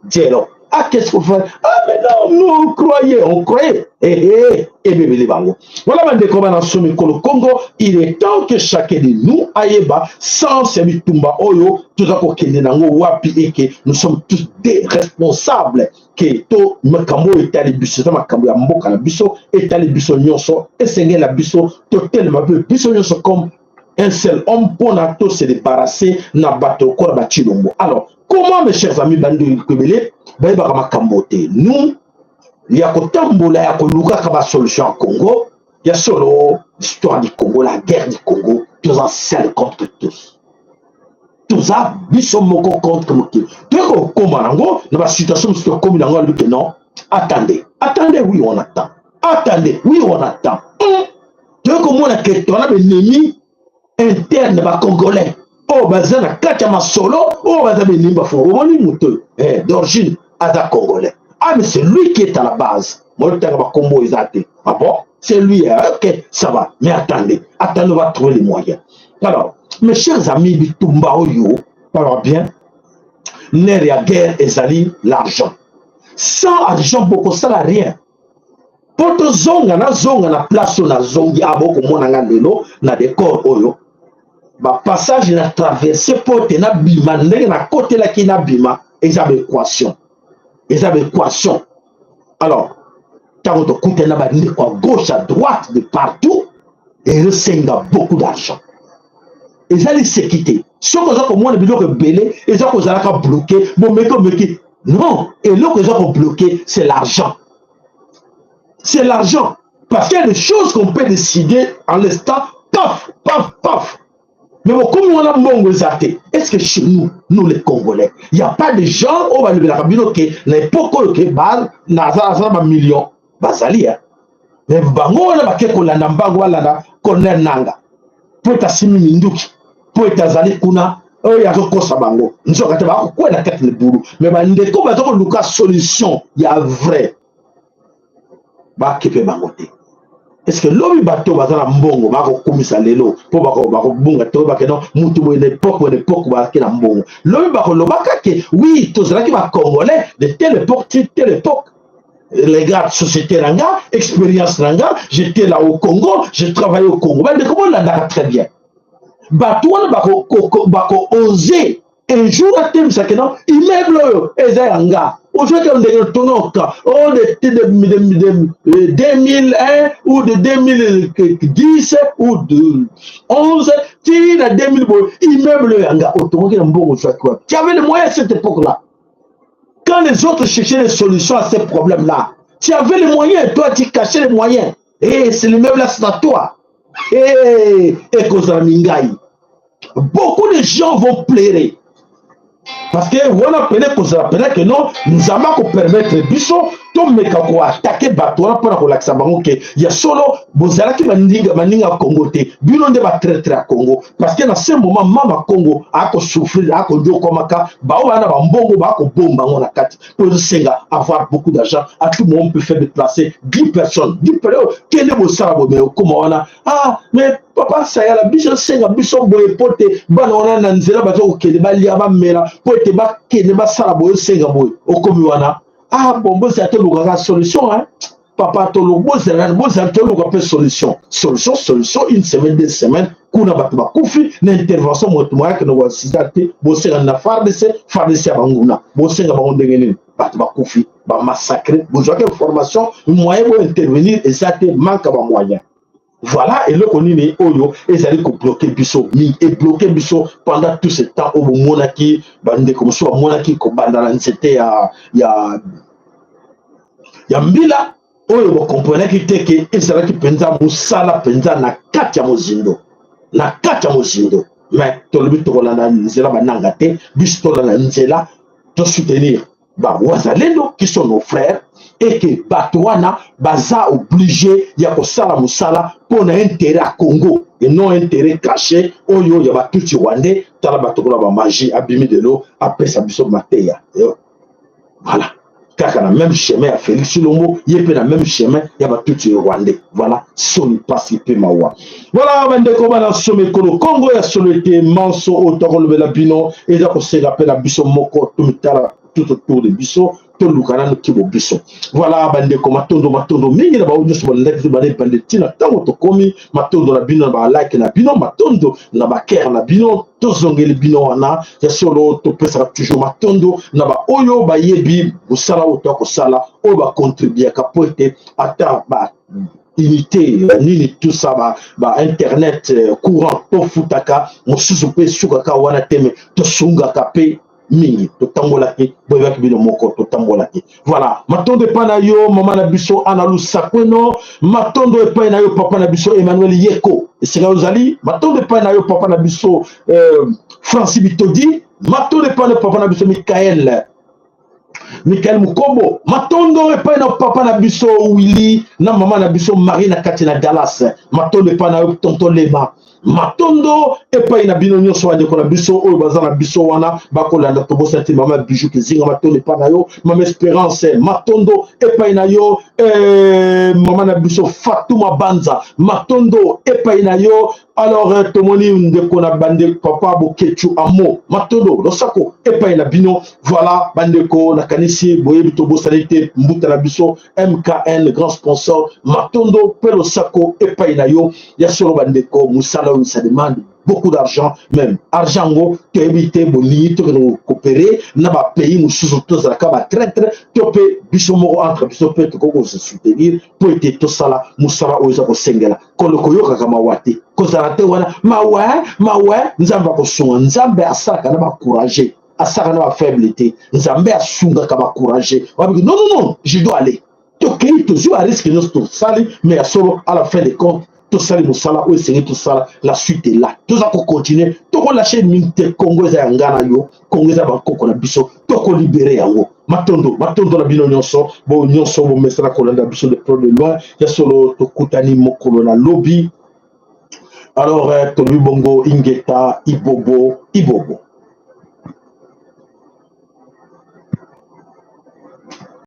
Dielo, ah, qu'est-ce qu'on fait? Ah, mais non, nous on croyait, on croyait. Eh eh, ebebele bango. Voilà, bandeko bana somi kolo Congo, il est temps que chacun de nous ayeba sens ya bitumba oyo toza kokende nango wapi, et que nous sommes tous des responsables, ke to makambo oyo etali biso eza makambo ya mboka na biso, etali biso nyonso. Esengela biso totelema mpe biso nyonso comme un seul homme mpona to se débarrasser na bato lokola bachilombo. Alors comment, mes chers amis, bandeko ebele bayebaka makambo te, nous ya kotambola ya kolukaka basolution ya Congo ya solo, histoire du Congo, la guerre du Congo, toza seul contre tous, toza biso moko contre mokili. Toyei kokóma nango na basituation mosusu, tokómi nango, alobi ke non, attendez, attendez, oui on attend, attendez, oui on attend. Toyei komona ke tona baennemi interne, bacongolais oyo baza na kati ya masolo oyo baza baennemi bafo. Omoni moto oyo d'origine. aza congolais. Ah mais c'est lui qui est à la base. Moi tanga ba kombo eza te. Ah bon? C'est lui, hein? Ok, ça va. Mais attendez, attendez, on va trouver les moyens. Alors, mes chers amis, bitumba oyo, parle bien, nerf ya guerre ezali l'argent. Sans argent, bokosala rien. Mpo tozonga, nazonga na place oyo nazongi, a bokomona nga lelo na decor oyo, bapassage na traverse mpo ete nabima ndenge nakotelaki nabima, eza baéquation, eza baéquation. Alors ntango tokutani na bandeko à gauche, à droite, de partout, ezosenga beaucoup d'argent. Eza liseki te. Soki oza komona biloko ebele eza kozalaka bloqué, bomeki omeki, non, eloko eza kobloqué, c'est l'argent, c'est l'argent. Parce qu'il y a des choses qu'on peut décider en l'instant, paf paf paf, mais bokomi wana mbongo eza te. Est ce que chez nous, nous les Congolais, il y a pas de gens oyo balobelaka bino ke na époque oyo ke naza na bamillion bazali ya? Mais bango wana bake kolanda mbango, balanda Corneille Nanga mpo ete asimi minduki, mpo ete azali kuna oyo azokosa bango, nzoka te bakokwela kati libulu. Mais bandeko baza koluka solution ya vrai, bakepe bango te. Est ce que lobi bato baza na mbongo bakokumisa lelo mpo bakobunga to bakeno mutu boye na époque boye, na époque bazalaki na mbongo, lobi bakolobaka ke oui, tozalaki bacongolais de telle époque ti telle époque? Les gars, société na nga, expérience na nga, j'étais là au Congo, j'ai travaillé au Congo. Bandeko bolandaka très bien, bato wana bako-ose un jour atemisaki no immeuble oyo eza ya nga, ozwaki ndenge tonoka o de 2001 ou de 2010 ou de 11 ti na 2000 boye, immeuble oyo ya nga, otongoki na mbongo ozwaki wapi? Tu avais les moyens à cette époque là quand les autres cherchaient des solutions à ces problèmes là tu avais les moyens, toi tu cachais les moyens et c'est l'immeuble là, c'est à toi. Et ekozala mingai, beaucoup de gens vont pleurer parce que wana pene kozala pene ke non, Nzambe akopermettre biso tomeka koattaquer bato wana mpona kolakisa bango ke ya solo bozalaki baninga, baninga ya Congo te, bino nde batraître ya Congo. Parce que na ce moment mama Congo akosouffrir, akonyokwamaka, bao bana bambongo bakobomba yango na kati mpo ezosenga avoir beaucoup d'argent. À tout moment on peut faire déplacer 10 personnes, 10 personnes, kende bosala boye. Okóma wana, ah mais papa Sayala, biso senga biso boye mpo te bana wana na nzela baza kokende balia bamela, mpo ete bakende basala boye, osenga boye. Okomi wana, ah bon, bozala tolukaka solution, hein? Papa, bozala, bozala, toluka mpe solution, solution, solution. Une semaine, 2 semaines, kuna bato bakufi na intervention, moto moyakende koasista te. Bosenga na FARDC, FARDC ya banguna, bosenga bango ndenge nini? Bato bakufi, bamassacre, bozwaki information, moyen bointervenir eza te, manque ya bamoyen. Voilà eloko nini oyo ezali kobloquer biso mingi, ebloquer biso pendant tout ce temps oyo bomonaki bandeko mosusu bamonaki kobanda na nzete ya mbila oyo bokomprenaki te ke ezalaki mpenza mosala mpenza na kati ya mozindo, na kati ya mozindo. Mais tolobi tokolanda nzela bananga te, biso tolanda nzela tosoutenir bawazalendo qui sont nos frères et que bato wana baza obligé ya kosala mosala mpo na intérêt ya Congo et non intérêt caché oyo ya batutsi rwandais. Tala bato kola bamagie abimi lelo apesa biso mateya. Voilà, kaka na même chemin ya Félix Tshilombo, ye mpe na même chemin ya batutsi rwandais. Voilà, soni, mpasi mpe mawa. Voilà bandeko bana somo ekolo Kongo ya solo ete manso oyo tokolobela bino eza kosenga mpe na biso moko tomitala tout autour de biso, toluka nanu kibo biso. Voilà bandeko, matondo, matondo mingi na bango nyonso balandaki biso bana ebande ntina ntango tokomi. Matondo na bino na balike na bino, matondo na bacœur na bino, tozongeli bino wana ya solo. Topesaka toujours matondo na baoyo bayebi mosala oyo toya kosala, oyo bacontribuaka po ete ata ba unité nini, tout ça, ba internet, courant tofutaka mosusu mpe esukaka wana te, me tosungaka mpe mingi, totambolaki, boyebaki bino moko totambolaki. Voilà, matondo epai na yo mama na biso Ana Lusakweno, matondo epai na yo papa na biso Emmanuel Yeko esika ozali, matondo epai na yo papa na biso Francis Bitodi, matondo epai na papa na biso Mikael, Mikael Mukombo, matondo epai na papa na biso Willy na mama na biso Marie na kati na Dallas, matondo epai na yo tonton Lema. Matondo epai na bino nyonso, bandeko na biso oyo baza na biso wana bakolanda. Tobosana te mama Bijou Kizinga, matondo epai na yo. Mama Esperance, matondo epai na yo. Mama na biso Fatuma Banza, matondo epai na yo. Alors tomoni ndeko na bande papa Bokechu Amo, matondo, losako epai na bino. Voilà bandeko, nakanisi boyebi. Tobosani te mbuta na biso MKN, grand sponsor, matondo mpe losako epai na yo. Ya solo bandeko, mosala oyo, ça demande beaucoup d'argent. Même argent yango toyebi te. Bolingi tokende kocoopérer na bapays mosusu, tozalaka batraître, to mpe biso moko entre biso mpe tokoki kose soutenir mpo ete tosala mosala oyo eza kosengela. Kolo koyokaka mawa te, kozala te wana mawa mawa. Nzambe akosunga. Nzambe asalaka na bacourage, asalaka na bafaible te. Nzambe asungaka bacourage. Wabiki non, non, non, je dois aller. Tokei, tozwi barisque nyonso, tosali, mais ya solo, à la fin de compte, tosali mosala oyo esengi tosala. La suite est là, toza kocontinuer, tokolâcher mingi te. Kongo eza ya nga na yo, Kongo eza bankoko na biso, tokolibérer yango. Matondo, matondo na bino nyonso, bo nyonso bomesana kolanda biso de près, de loin. Ya solo, tokutani mokolo na lobi. Alors tolobi bongo, ingeta, ibobo, ibobo.